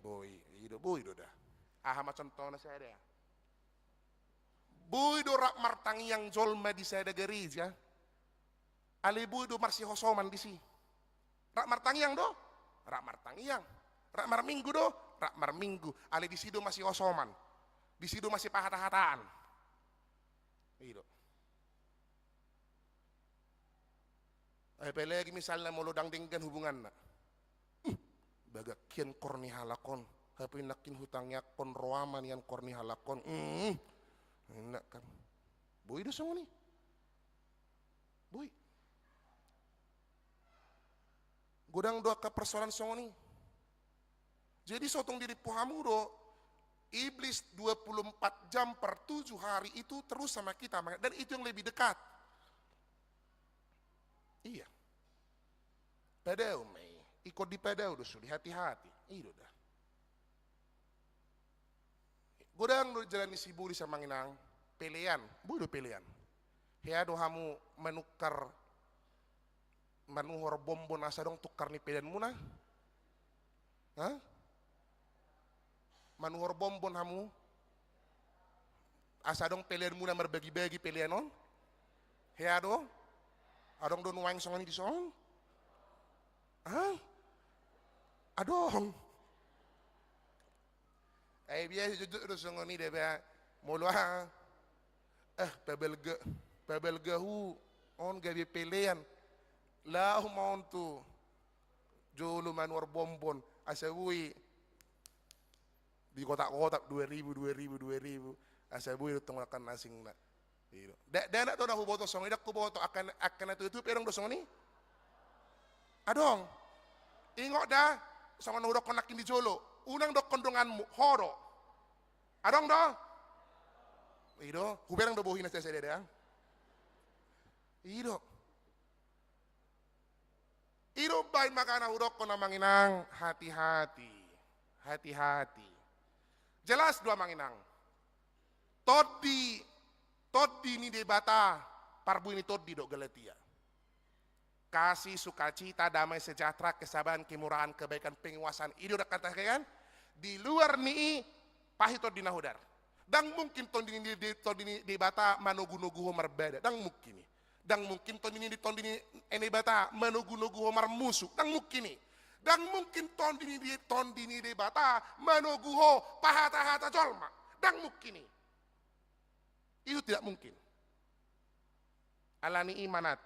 Boi, i do, boi do da. Aha ma contohna sada? Boi do rap martangiang jolma di sada gareja, alai boi do marsihosoman disi. Rap martangiang do? Rap martangiang. Rap marminggu do? Rap marminggu. Alai disi do masihosoman. Disi do masipahata-hataan. I do. Apalagi misalna molo ndang denggan hubunganna. "Uh, bagak hian kor ni halak on. Hape nangkin hutangiangkon roha ma nian kor ni halak on." Hmm. Enak kan. Boi do songon i. Boi. Godang do angka persoalan songon i. Jadi so tung dirimpu hamu do, iblis dua puluh empat jam per tujuh hari itu terus sama kita, dan itu yang lebih dekat. Iya. Padao ma i, ingkon dipadao do sude, hati-hati. I do da. Godang do jala ni sibolis, amang inang, pelean, boi do pelean. Hea do hamu manukar Manuhor bonbon asa adong tukar ni peleanmuna? Ha? Manuhor bonbon hamu? Asa adong peleanmuna marbagi-bagi pelean on? Hea do? Adong do nuaeng songon i dison? Ha? Adong. Ai biasa jujur do songon i da ba. Molo aha? Eh, pabalga, pabalga hu on gabe pelean. Laho ma on tu jolo manuhor bonbon asa boi di kotak-kotak dua ribu, dua ribu, dua ribu. Asa boi do tong akan asingna. Ido. Da, da na do na huboto songon i, da huboto akan, akan na tutu pe adong do songon i. Adong. Ingot da, songon na hudokkon nangkin di jolo. Unang dokkon donganmu, ho do. Adong do? Ido, hubereng do bohina sesa dada. Ido. Ido baen makana hudokkon amang inang, hati-hati. Hati-hati. Jelas do amang inang. Tondi, tondi ni Debata, parbue ni tondi do Galatia. Kasih, sukacita, damai sejahtera, kesabaran, kemurahan, kebaikan, penguasaan. Ido do kata kan? Di luar ni i, pasti tondi na hodar. Ndang mungkin tondi ni, di, tondi ni Debata manogu-nogu ho marbada. Ndang mungkin i. Ndang mungkin tondi ni, tondi ni, eh, Debata manogu-nogu ho marmusu. Ndang mungkin i. Ndang mungkin tondi ni, di, tondi ni Debata manogu ho pahata-hata jolma. Ndang mungkin i. Itu tidak mungkin. Alani i manat.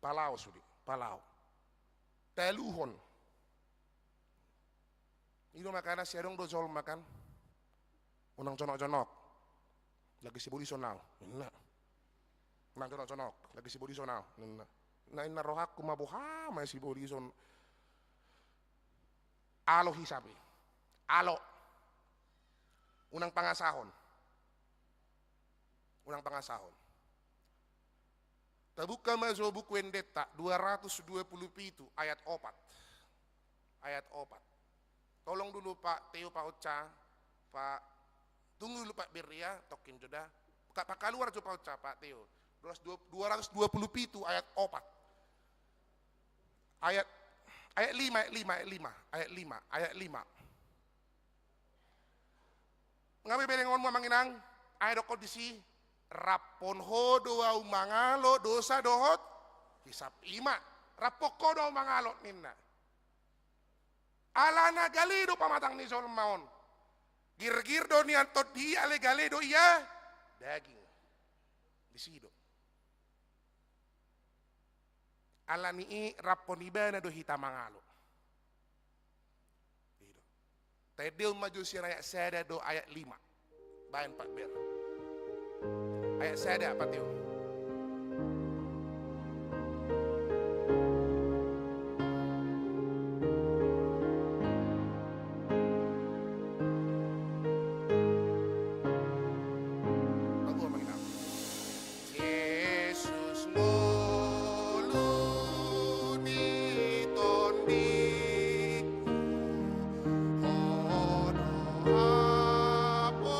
Palao sude, palao. Taluhon. Ido makana sai adong do jolma kan. Unang jonok-jonok. Lagi sibolis on au. Ninna. Unang jonok-jonok. Lagi sibolis on au. Ninna. Na inna rohangku ma boha ma sibolis on. Alo hisap i. Alo. Unang pangasahon. Unang pangasahon. Tabuka ma jo Buku Endenta dua ratus dua puluh pitu ayat opat. Ayat opat. Tolong dulu Pak Teo, Pak Ocha, Pak, tunggu dulu Pak Ber ya, tokin jo da. Pak, Pak kaluar jo Pak Ocha, Pak Teo. Dua ratus dua puluh pitu ayat opat. Ayat, ayat lima, ayat lima, ayat lima, ayat lima, ayat lima. Nga be berengonmu amang inang, ai dokkon disi, raphon ho do au mangalo dosa dohot hisap, i ma, raphon ho do au mangalo ninna. Alana gale do pamatang ni jolma on. Girgir do nian tondi i alai gale do ia daging. Disi do. Alani i raphon ibana do hita mangalo. I do. Taendehon ma jo sian ayat sada do ayat lima. Baen Pak Ber. Ayat sada Pak Teo. Bagus, Pak Inang. Jesus ngolu ni tondiku, ho do haporusakki,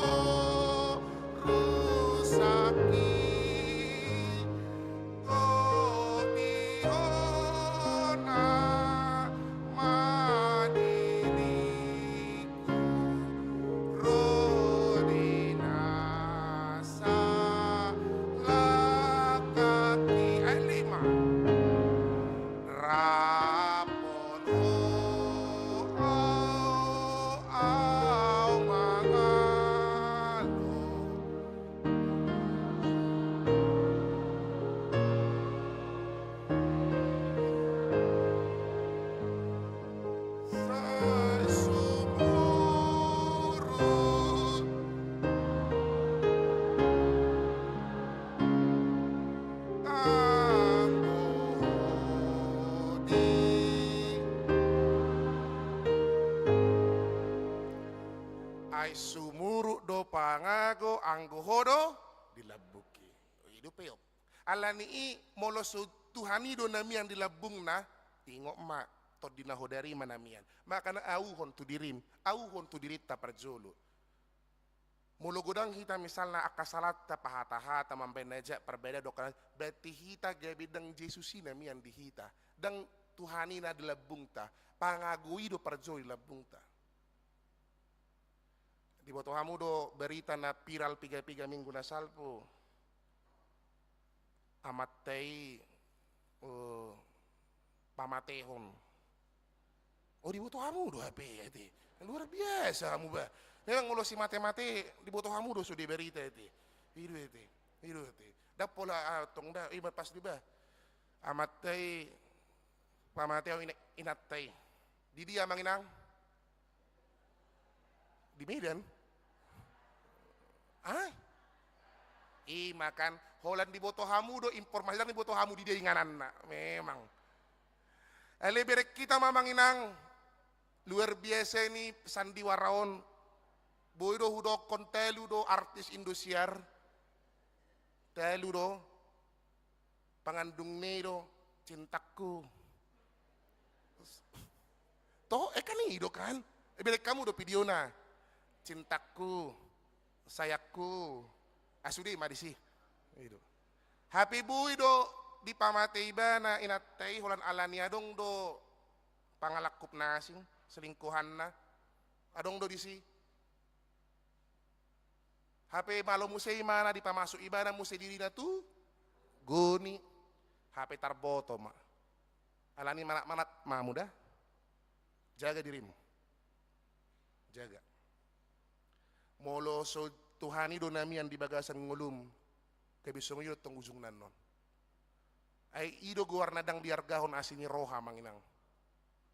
goti hona ma diriku, ro di na salangkaki. Ayat lima. Raphon ho au mangalo. Sai sumurut anggo ho di. Ai sumurut do pangago anggo ho do di lambungki. I do peop. Alani i molo so Tuhan i do na mian di lambungna, ingot ma, tondi na hodar i ma na mian. Makana auhon tu dirim, auhon tu dirinta parjolo. Molo godang hita misalna angka salanta, pahatahata, mambaen na jat, parbadaan, dohonon, berarti hita gabe ndang Jesus i na mian di hita, ndang Tuhan i na di lambungta, pangago i do parjolo di lambungta. Diboto hamu do berita na viral piga-piga minggu na salpu? Amanta i, eh, pamatehon. Oh, diboto hamu do hape ate. Luar biasa hamu, bah. Memang molo simate-mate diboto hamu do sude berita ate. I do ate. I do ate. Ndang pola, ah, tong da, i ma pas do, bah. Amanta i pamatehon ina-, inanta i. Di dia, Amang Inang? Di Medan? Ah? I ma kan, holan diboto hamu do informasi, ndang diboto hamu di dia ingananna. Memang. Ale, bereng hita ma, Amang Inang, luar biasa i sandiwara on. Boi do hudokkon, tolu do artis Indosiar. Tolu do. Pangandungna i do, Cintangku. To, eh, kan i do kan? Eh, bereng hamu do videona. Cintangku, sayangku. Ah, sude ma disi. I do. Hape boi do dipamate ibana inanta i, holan alani adong do pangalangkup na asing, selingkuhanna. Adong do disi. Hape malo muse ibana, dipamasuk ibana muse dirina tu goni. Hape tarboto ma. Alani i manat-manat ma hamu da. Jaga dirimu. Jaga. Molo so Tuhan i do na mian di bagasan ngolum, gabe songon i do tong ujungna annon. Ai i do goar na ndang diargahon, asi ni roha, Amang Inang.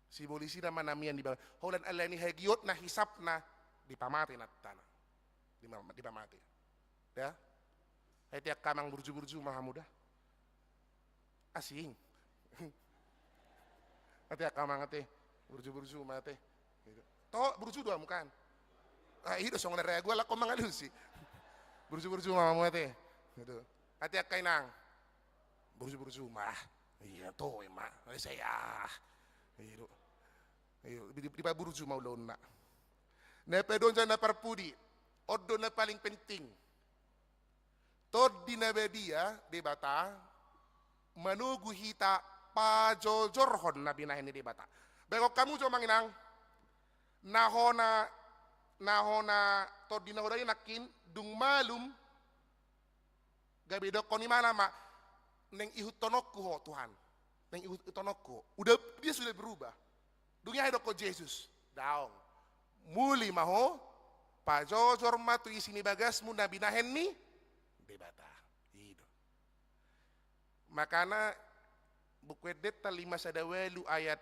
Sibolis i nama na mian di bagasan, holan alani hagiotna, hisapna, dipamate inantana. Dima-, dipamate. Da? Ai ate angka amang, burju-burju ma hamu da. Asing. Ate angka amang ate. Burju-burju ma ate. Gitu. To, burju do hamu kan? Ah, i do songon na ragu, ala ko mangalusi. Burju-burju ma hamu ate. Gitu. Ate angka inang. Burju-burju ma. Iya, to, ima. Saya. Gitu. Ayo, di, di, dipaburju ma ulaonna. Na paduahon jala na parpudi, on do na paling penting. Tondi na badia Debata manogu hita pajojorhon na binahen ni Debata. Baen hamu jo, Amang Inang, na hona, na hona tondi na hoda i nangkin, dung malum, gabe didokkon ibana ma, naeng ihuthononku ho, Tuhan. Naeng ihut-, ihuthononku ho. Udah, dia sudah berubah. Dung i didokkon Jesus, daong. Muli ma ho, pajojor ma tu isi ni bagasmu na binahen ni Debata. I do. Makana Buku Endenta lima sada ualu ayat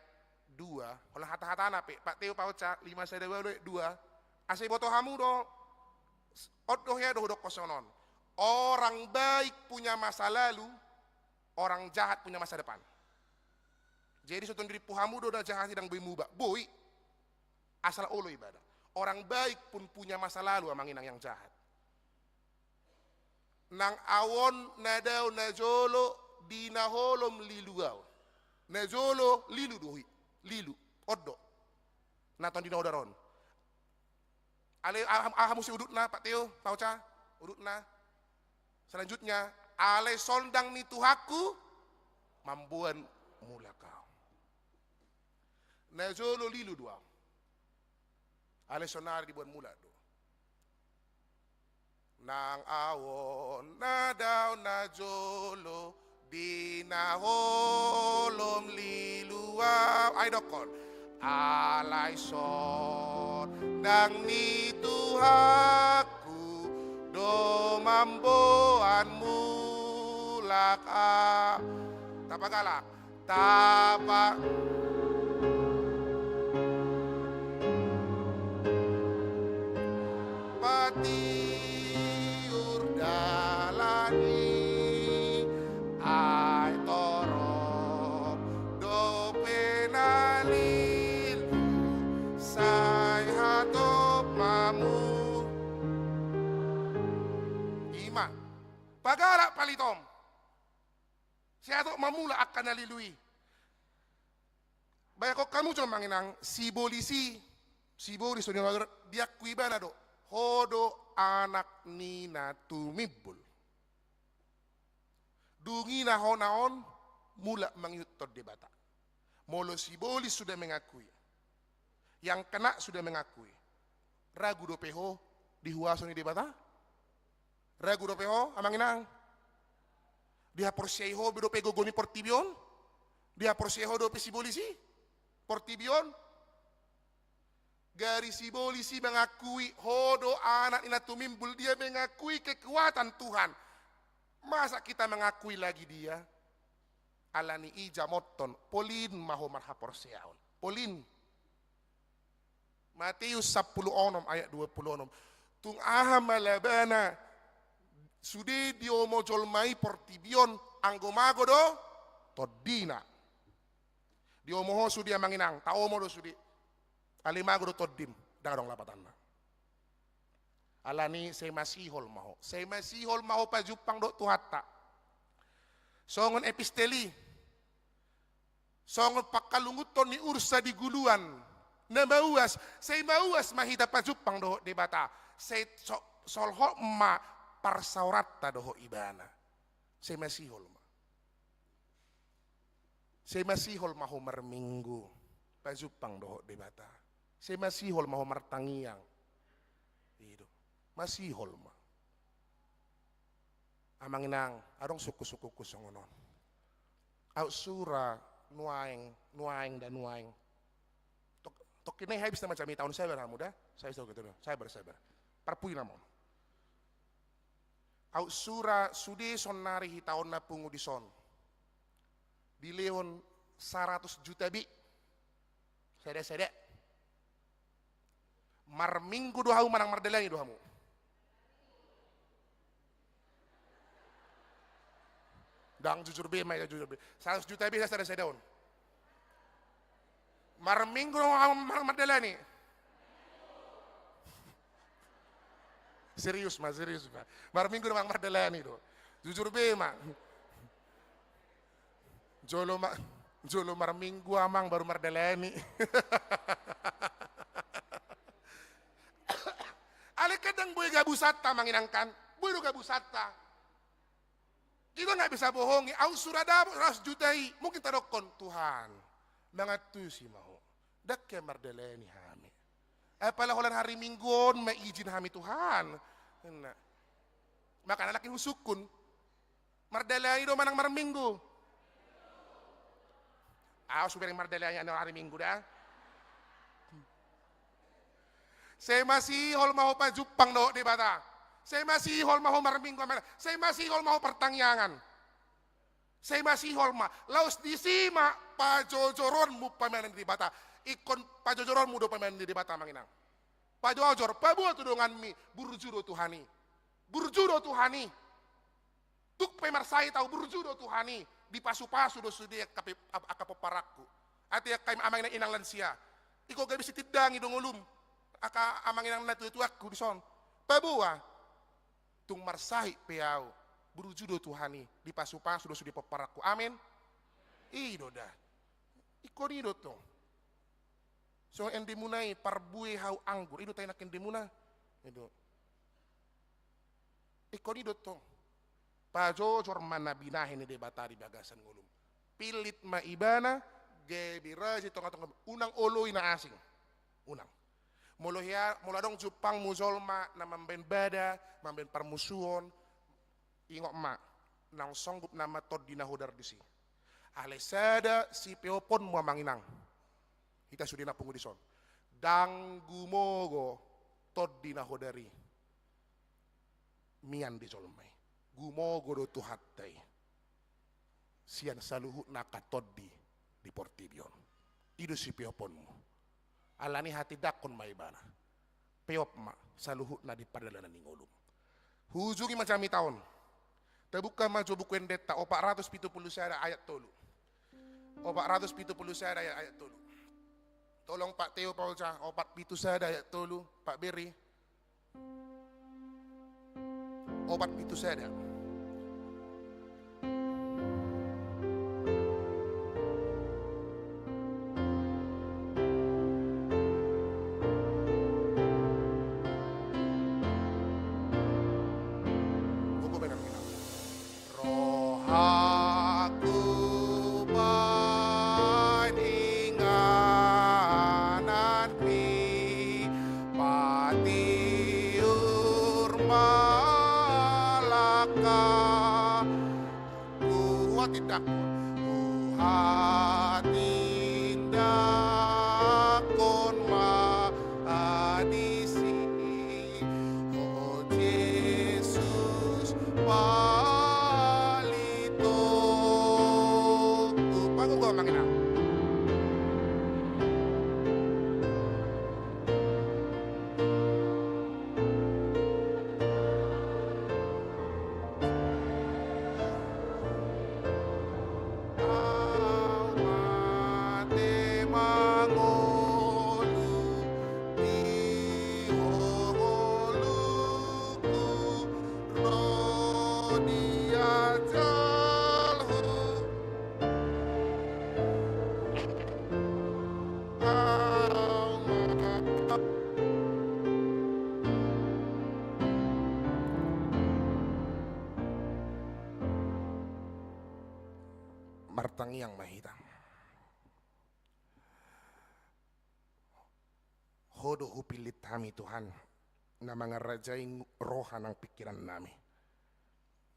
dua, holan hata-hatana pe, Pak Teo, Pak Ocha, lima sada ualu ayat dua, asa iboto hamu do, on do hea do hudokkon songon on. Orang baik punya masa lalu, orang jahat punya masa depan. Jadi, so tung dirimpu hamu do na jahat i, ndang boi muba. Boi. Asal olo ibana. Orang baik pun punya masa lalu, Amang Inang, yang jahat. Nang au on na dao na jolo di na holom lilu au. Na jolo lilu do i. Lilu. On do. Na tondi na hoda on. Alai aha, aha muse udutna, Pak Teo, Pak Ocha, udutna. Selanjutnya, alai sondang ni Tuhanku mamboan mulak au. Na jolo lilu do au. Alai sonari diboan mulak do. Nang au on na dao na jolo di na holom lilu au. Ai dokkon. Alai sondang ni Tuhanku do mamboan mulak au. Tapagalak. Tapa-, patiur dalan i, ai torop dope na lilu, sai hatop ma mu. I ma. Pagalak palitom. Sai hatop ma mulak angka na lilu i. Baen hamu jo, Amang Inang, sibolis i, sibolis on, diakui ibana do. Ho do anak ni na tumimbul. Dung i na ho na on mulak mangihuthon Debata. Molo sibolis sudah mengakui, yang kena sudah mengakui, ragu dope ho di huaso ni Debata? Ragu dope ho, amang inang? Dihaporseai ho dope gogo ni portibi on? Dihaporseai ho dope sibolis i portibi on? Gari sibolis i mengakui ho do anak ni na tumimbul, dia mengakui kekuatan Tuhan. Masa kita mengakui lagi dia? Alani i jamothon, polin ma ho marhaporseaon. Polin. Mateus sampulu onom ayat dua pulu onom. Tung aha ma labana sude diomo jolma i portibi on, anggo mago do tondina. Diomo ho sude, amang inang, taomo do sude. Alai mago do tondim, ndang adong lapatanna. Alani i sai masihol ma ho. Sai masihol ma ho pajumpang dohot Tuhanta. Songon epistel i. Songon pangkalungunhon ni ursa di guluan. Na mauas, sai mauas ma hita pajumpang dohot Debata. Sai so-, solhot ma parsaoranta dohot Ibana. Sai masihol ma. Sai masihol ma ho marminggu, pajumpang dohot Debata. Sai masihol ma ho martangiang. I do. Masihol ma. Amang inang, adong sungkun-sungkunku songon on. Aut sura nuaeng, nuaeng da nuaeng. Tok-, tokkin nai habis na macam i taon, sabar hamu da. Sabar, sabar, sabar. Parpudi nama on. Aut sura sude sonari hita on na pungu dison dilehon saratus juta be. Sada-sada. Marminggu do hamu manang mardalani do hamu? Ndang jujur be ma, jujur be. Saratus juta be sada-sada on. Marminggu do hamu manang mardalani? Serius ma, serius ma. Marminggu do manang mardalani do? Jujur be ma. Jolo ma-, jolo marminggu amang baru mardalani. Alai kan ndang boi gabusanta, amang inang, kan? Boi do gabusanta. Kita nggak bisa bohongi, aut sura dapot saratus juta i, mungkin tadokkon, Tuhan, mangantusi ma ho. Ndang hea mardalani hami. Apala holan hari Minggu on ma izin hami, Tuhan. Nah. Makana laki husungkun. Mardalani do manang marminggu? Ahu so bereng mardalani hari Minggu da. Sai masihol ma ho pajumpang dohot Debata. Sai masihol ma ho marminggu, amang. Sai masihol ma ho partangiangan. Sai masihol ma. Laos disi ma pajojoronmu pameanan ni Debata. Ingkon pajojoronmu do pameanan ni Debata, amang inang. Pajojor, paboa tu donganmi, burju do Tuhan i. Burju do Tuhan i. Tung pe marsahit ahu, burju do Tuhan i, dipasupasu do sude angka pe-, ap-, angka pomparanku. Ate angka amang inang, inang lansia. Ingkon gabe sitindangi do ngolum. Angka amang inang na tuatuangku dison. Paboa. Tung marsahit pe ahu, burju do Tuhan i, dipasupasu do sude pomparanku. Amin. I do da. Ingkon i do tong. Songon endemuna i, parbue hau anggur, i do tainang endemuna. I do. Ingkon i do tong. Pajojor ma na binahen ni Debata di bagasan ngolum. Pillit ma Ibana, gabe raja di tonga-tonga, unang oloi na asing. Unang. Molo hea, molo adong jumpangmu jolma na mambaen bada, mambaen parmusuon, ingot ma, naung songgup nama Tondi na Hodar disi. Alai sada sipeoponmu, amang inang. Hita sude na pungu dison. Ndang gumogo Tondi na Hodar i mian di jolma i. Gumogo do Tuhanta i sian saluhutna angka tondi di portibi on. I do sipeoponmu. Alani i hatindangkon ma Ibana. Peop ma saluhutna di pardalanan ni ngolum. Huujungi ma jamita on. Tabuka ma jo Buku Endenta opat ratus pitu pulu sada ayat tolu. Opat ratus pitu pulu sada ayat, ayat tolu. Tolong Pak Teo, Pak Ocha, opat pitu sada ayat tolu, Pak Beri. Opat pitu sada. Tangiang ma hita. Ho do hupillit hami Tuhan, na mangarajai roha nang pingkiran nami.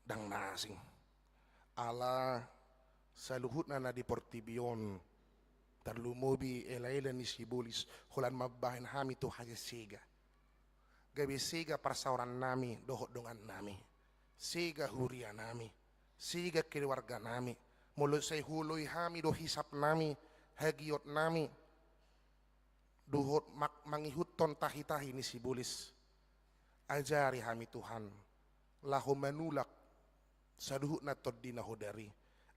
Ndang na asing. Ala saluhutna na di portibi on, tarlumobi elaela ni sibolis, holan mambahen hami tu hasesega. Gabe sega parsaoran nami dohot dongan nami, sega huria nami, sega keluarga nami. Molo sai huoloi hami do hisap nami, hagiot nami, dohot mak-, mangihuthon tahi-tahi ni sibolis, ajari hami Tuhan, laho manulak saluhutna tondi na hodari.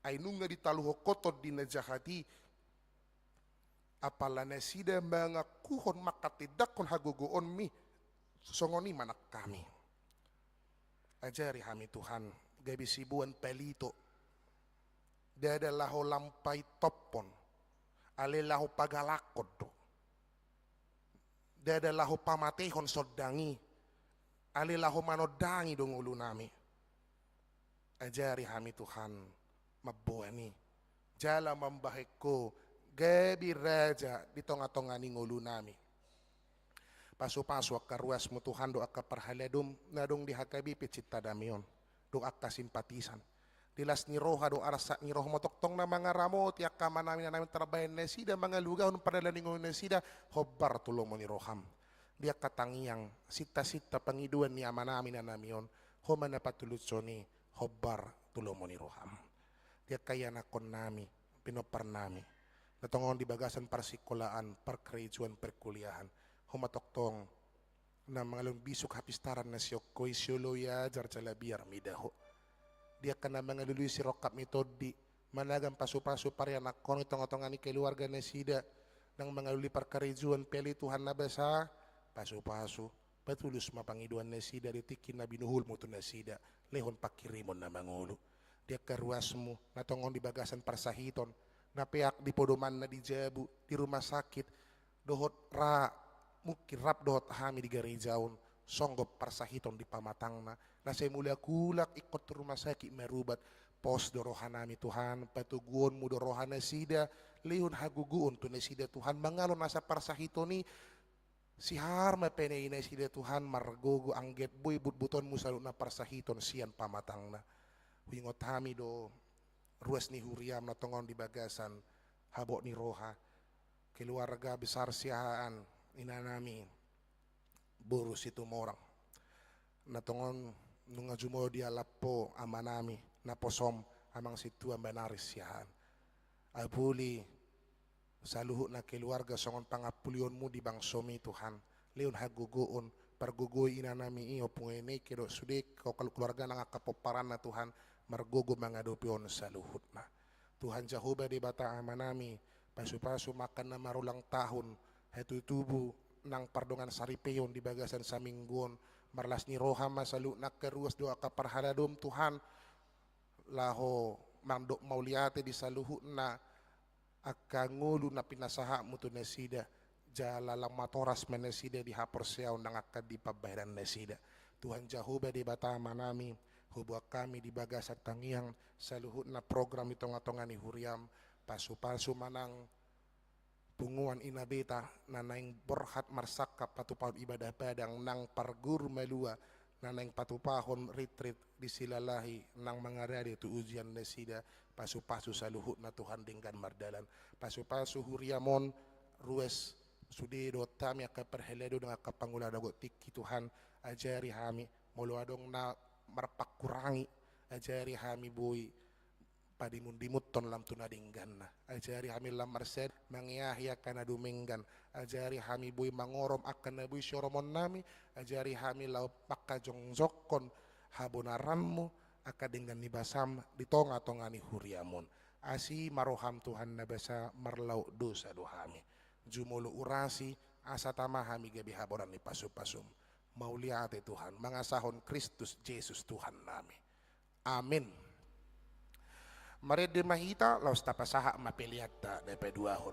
Ai nunga ditaluhon Ho tondi na jahat i, apala nasida mangakuhon manghatindanghon hagogoonmi, songon i ma nang hami. Ajari hami Tuhan, gabe siboan palito. Ndada laho lam paintophon, alai laho pagalakhon do. Ndada laho pamatehon sondang i, alai laho manondangi do ngolu nami. Ajari hami Tuhan mamboan i, jala mambahen Ho gabe raja di tonga-tonga ni ngolu nami. Pasu-pasu angka ruasmu Tuhan dohot angka parhaladom na adong di H K B P Cinta Damai on, dohot angka simpatisan. Di las ni roha dohot arsak ni roha ma tongtong na mangaramoti angka amanami, inanami, tarbahen nasida mangalugahon pardalanan ni ngolu nasida, hombar tu lomo ni roham. Di angka tangiang, sinta-sinta pangidoan ni amanami, inanami on, Ho ma na patulushon i, hombar tu lomo ni roham. Di angka ianakhon nami, pinompar nami, na tongon di bagasan parsikolaan, parkarejoan, parkuliahan, Ho ma tongtong na mangalului bisuk hapistaran na siongko i, sioloi ajar jala biar mida Ho. Di angka na mangalului sirongkap ni tondi, managan pasu-pasu parianakhon i tonga-tonga ni keluarga nasida, nang mangalului parkarejoan pe ale Tuhan na basa, pasu-pasu, patulus ma pangidoan nasida di tingki na binuhulmu tu nasida, lehon pangkirimon na mangolu. Di angka ruasmu, na tongon di bagasan parsahiton, na peak di podomanna di jabu, di rumah sakit, dohot ra, mungkin rap dohot hami di gareja on, songgop parsahiton di pamatangna, na sai mulak-ulak ingkon tu rumah sakit marubat, pos do rohanami Tuhan, patoguonmu do roha nasida, lehon hagogoon tu nasida Tuhan, mangalo nasa parsahiton i, sihar ma penei nasida Tuhan, margogo anggiat boi butbutonmu saluhutna parsahiton sian pamatangna. Huingot hami do, ruas ni huriam na tongon di bagasan habot ni roha, keluarga besar Siahaan, inanami, boru Situmorang. Na tongon nunga jumolo dialap Ho amanami, naposom, amang sintua Manaris Siahaan. Apuli, saluhutna keluarga songon pangampulionmu di bangsomi Tuhan. Lehon hagogoon, pargogoi inanami i, Ompu Eneike dohot sude, kol-, keluarga nang angka pomparanna Tuhan, margogo mangadopi on saluhutna. Tuhan Jahowa Debata amanami, pasu-pasu ma angka na marulang tahun, hatutubu nang pardongansaripeon di bagasan saminggu on, marlas ni roha ma saluhutna angka ruas dohot angka parhaladom Tuhan, laho mandok mauliate di saluhutna angka ngolu na pinasahatmu tu nasida, jala lam matoras ma nasida di haporseaon nang angka di pambahenan nasida. Tuhan Jahowa Debata amanami, huboan hami di bagasan tangiang saluhutna program di tonga-tonga ni huriam, pasu-pasu ma nang punguan Inabeta, na naeng borhat marsangkap patupahon ibadah padang nang parguru malua, na naeng patupahon ritrit di Silalahi nang mangarade tu ujian nasida, pasu-pasu saluhutna Tuhan denggan mardalan, pasu-pasu huriam on, ruas sude dohot hami angka parhalado nang angka pangula dohot tingki Tuhan, ajari hami, molo adong na marpangkurangi, ajari hami boi padimun-dimunhon lam tu na dengganna. Ajari hami lam marsada mangeahi angka na dumenggan. Ajari hami boi mangorom angka na boi sioromonnami. Ajari hami laho mangkajongjongkon habonaranmu, angka denggan ni basam di tonga-tonga ni huriam on. Asi ma roham Tuhan na basa, marlaok dosa do hami. Jumolo urasi, asa tama hami gabe habonar ni pasu-pasum. Mauliate Tuhan, mangasahon Kristus Jesus Tuhannami. Amin. Marende ma hita, laos tapasahat ma peleanta na paduahon.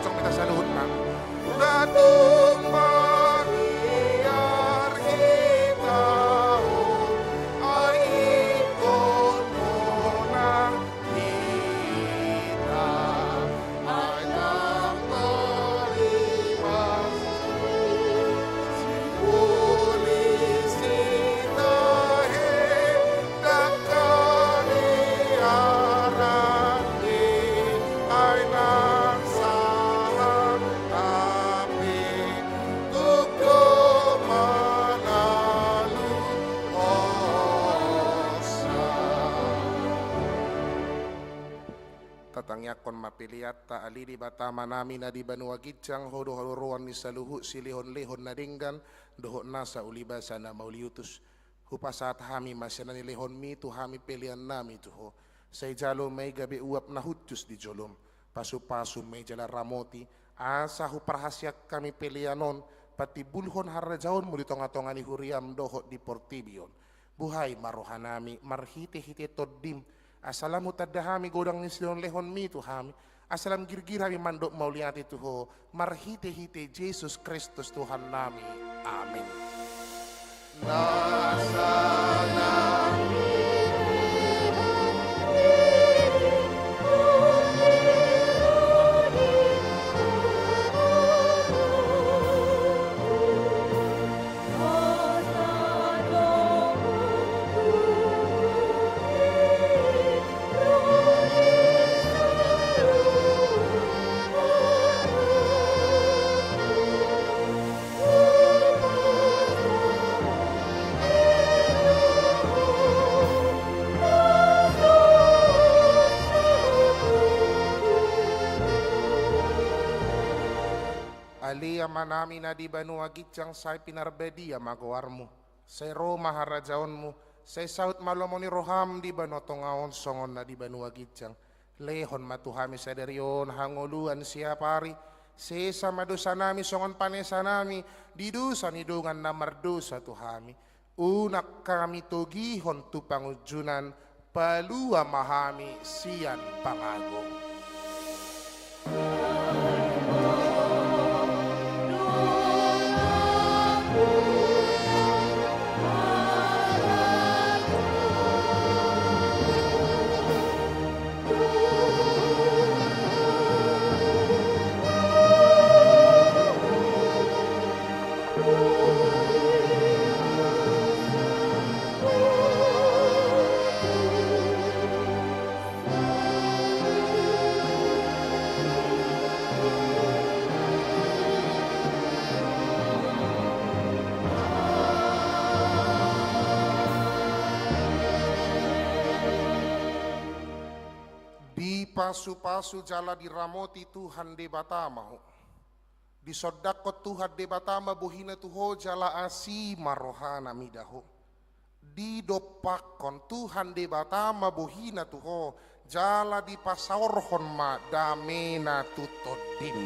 Song kita saluhutna. Natung mabiar hita on, ai ingkon monang hita, ai nang tarima siulis hita he. Dangka ni aranmi, ai nang sahat, tapi tung do manaluhonsa. Tatangiangkon ma peleanta. Ale Debata Amanami na di banua ginjang, Ho do haroroan ni saluhut silehonlehon na denggan dohot nasa ulibasa na mauliutus. Hupasahat hami ma sian na nilehonmi tu hami peleannami tu Ho. Sai jalo ma i gabe uap na hushus di jolom. Pasupasu ma i jala ramoti, asa huparhaseang hami pelean on patimbulhon harajaonmu di tongatonga ni huriam dohot di portibi on. Buhai ma rohanami marhitehite Tondim, asa lam hutanda hami godang ni silehonlehonmi tu hami, asa lam girgir hami mandok mauliate tu Ho, marhitehite Jesus Kristus Tuhannami. Amen. Ale Amanami na di banua ginjang, sai pinarbadia ma goarmu. Sai ro ma harajaonmu, sai saut ma lomo ni roham di banua tonga on songon na di banua ginjang. Lehon ma tu hami sadari on hangoluan siapari, sesa ma dosanami songon panesanami di dosa ni dongan na mardosa tu hami. Unang hami togihon tu pangunjunan, palua ma hami sian pangago. Dipasupasu jala diramoti Tuhan Debata ma ho. Disondangkon Tuhan Debata ma bohina tu ho jala asi ma rohana mida ho. Didompakkon Tuhan Debata ma bohina tu ho, jala dipasaorhon ma damena tu tondim.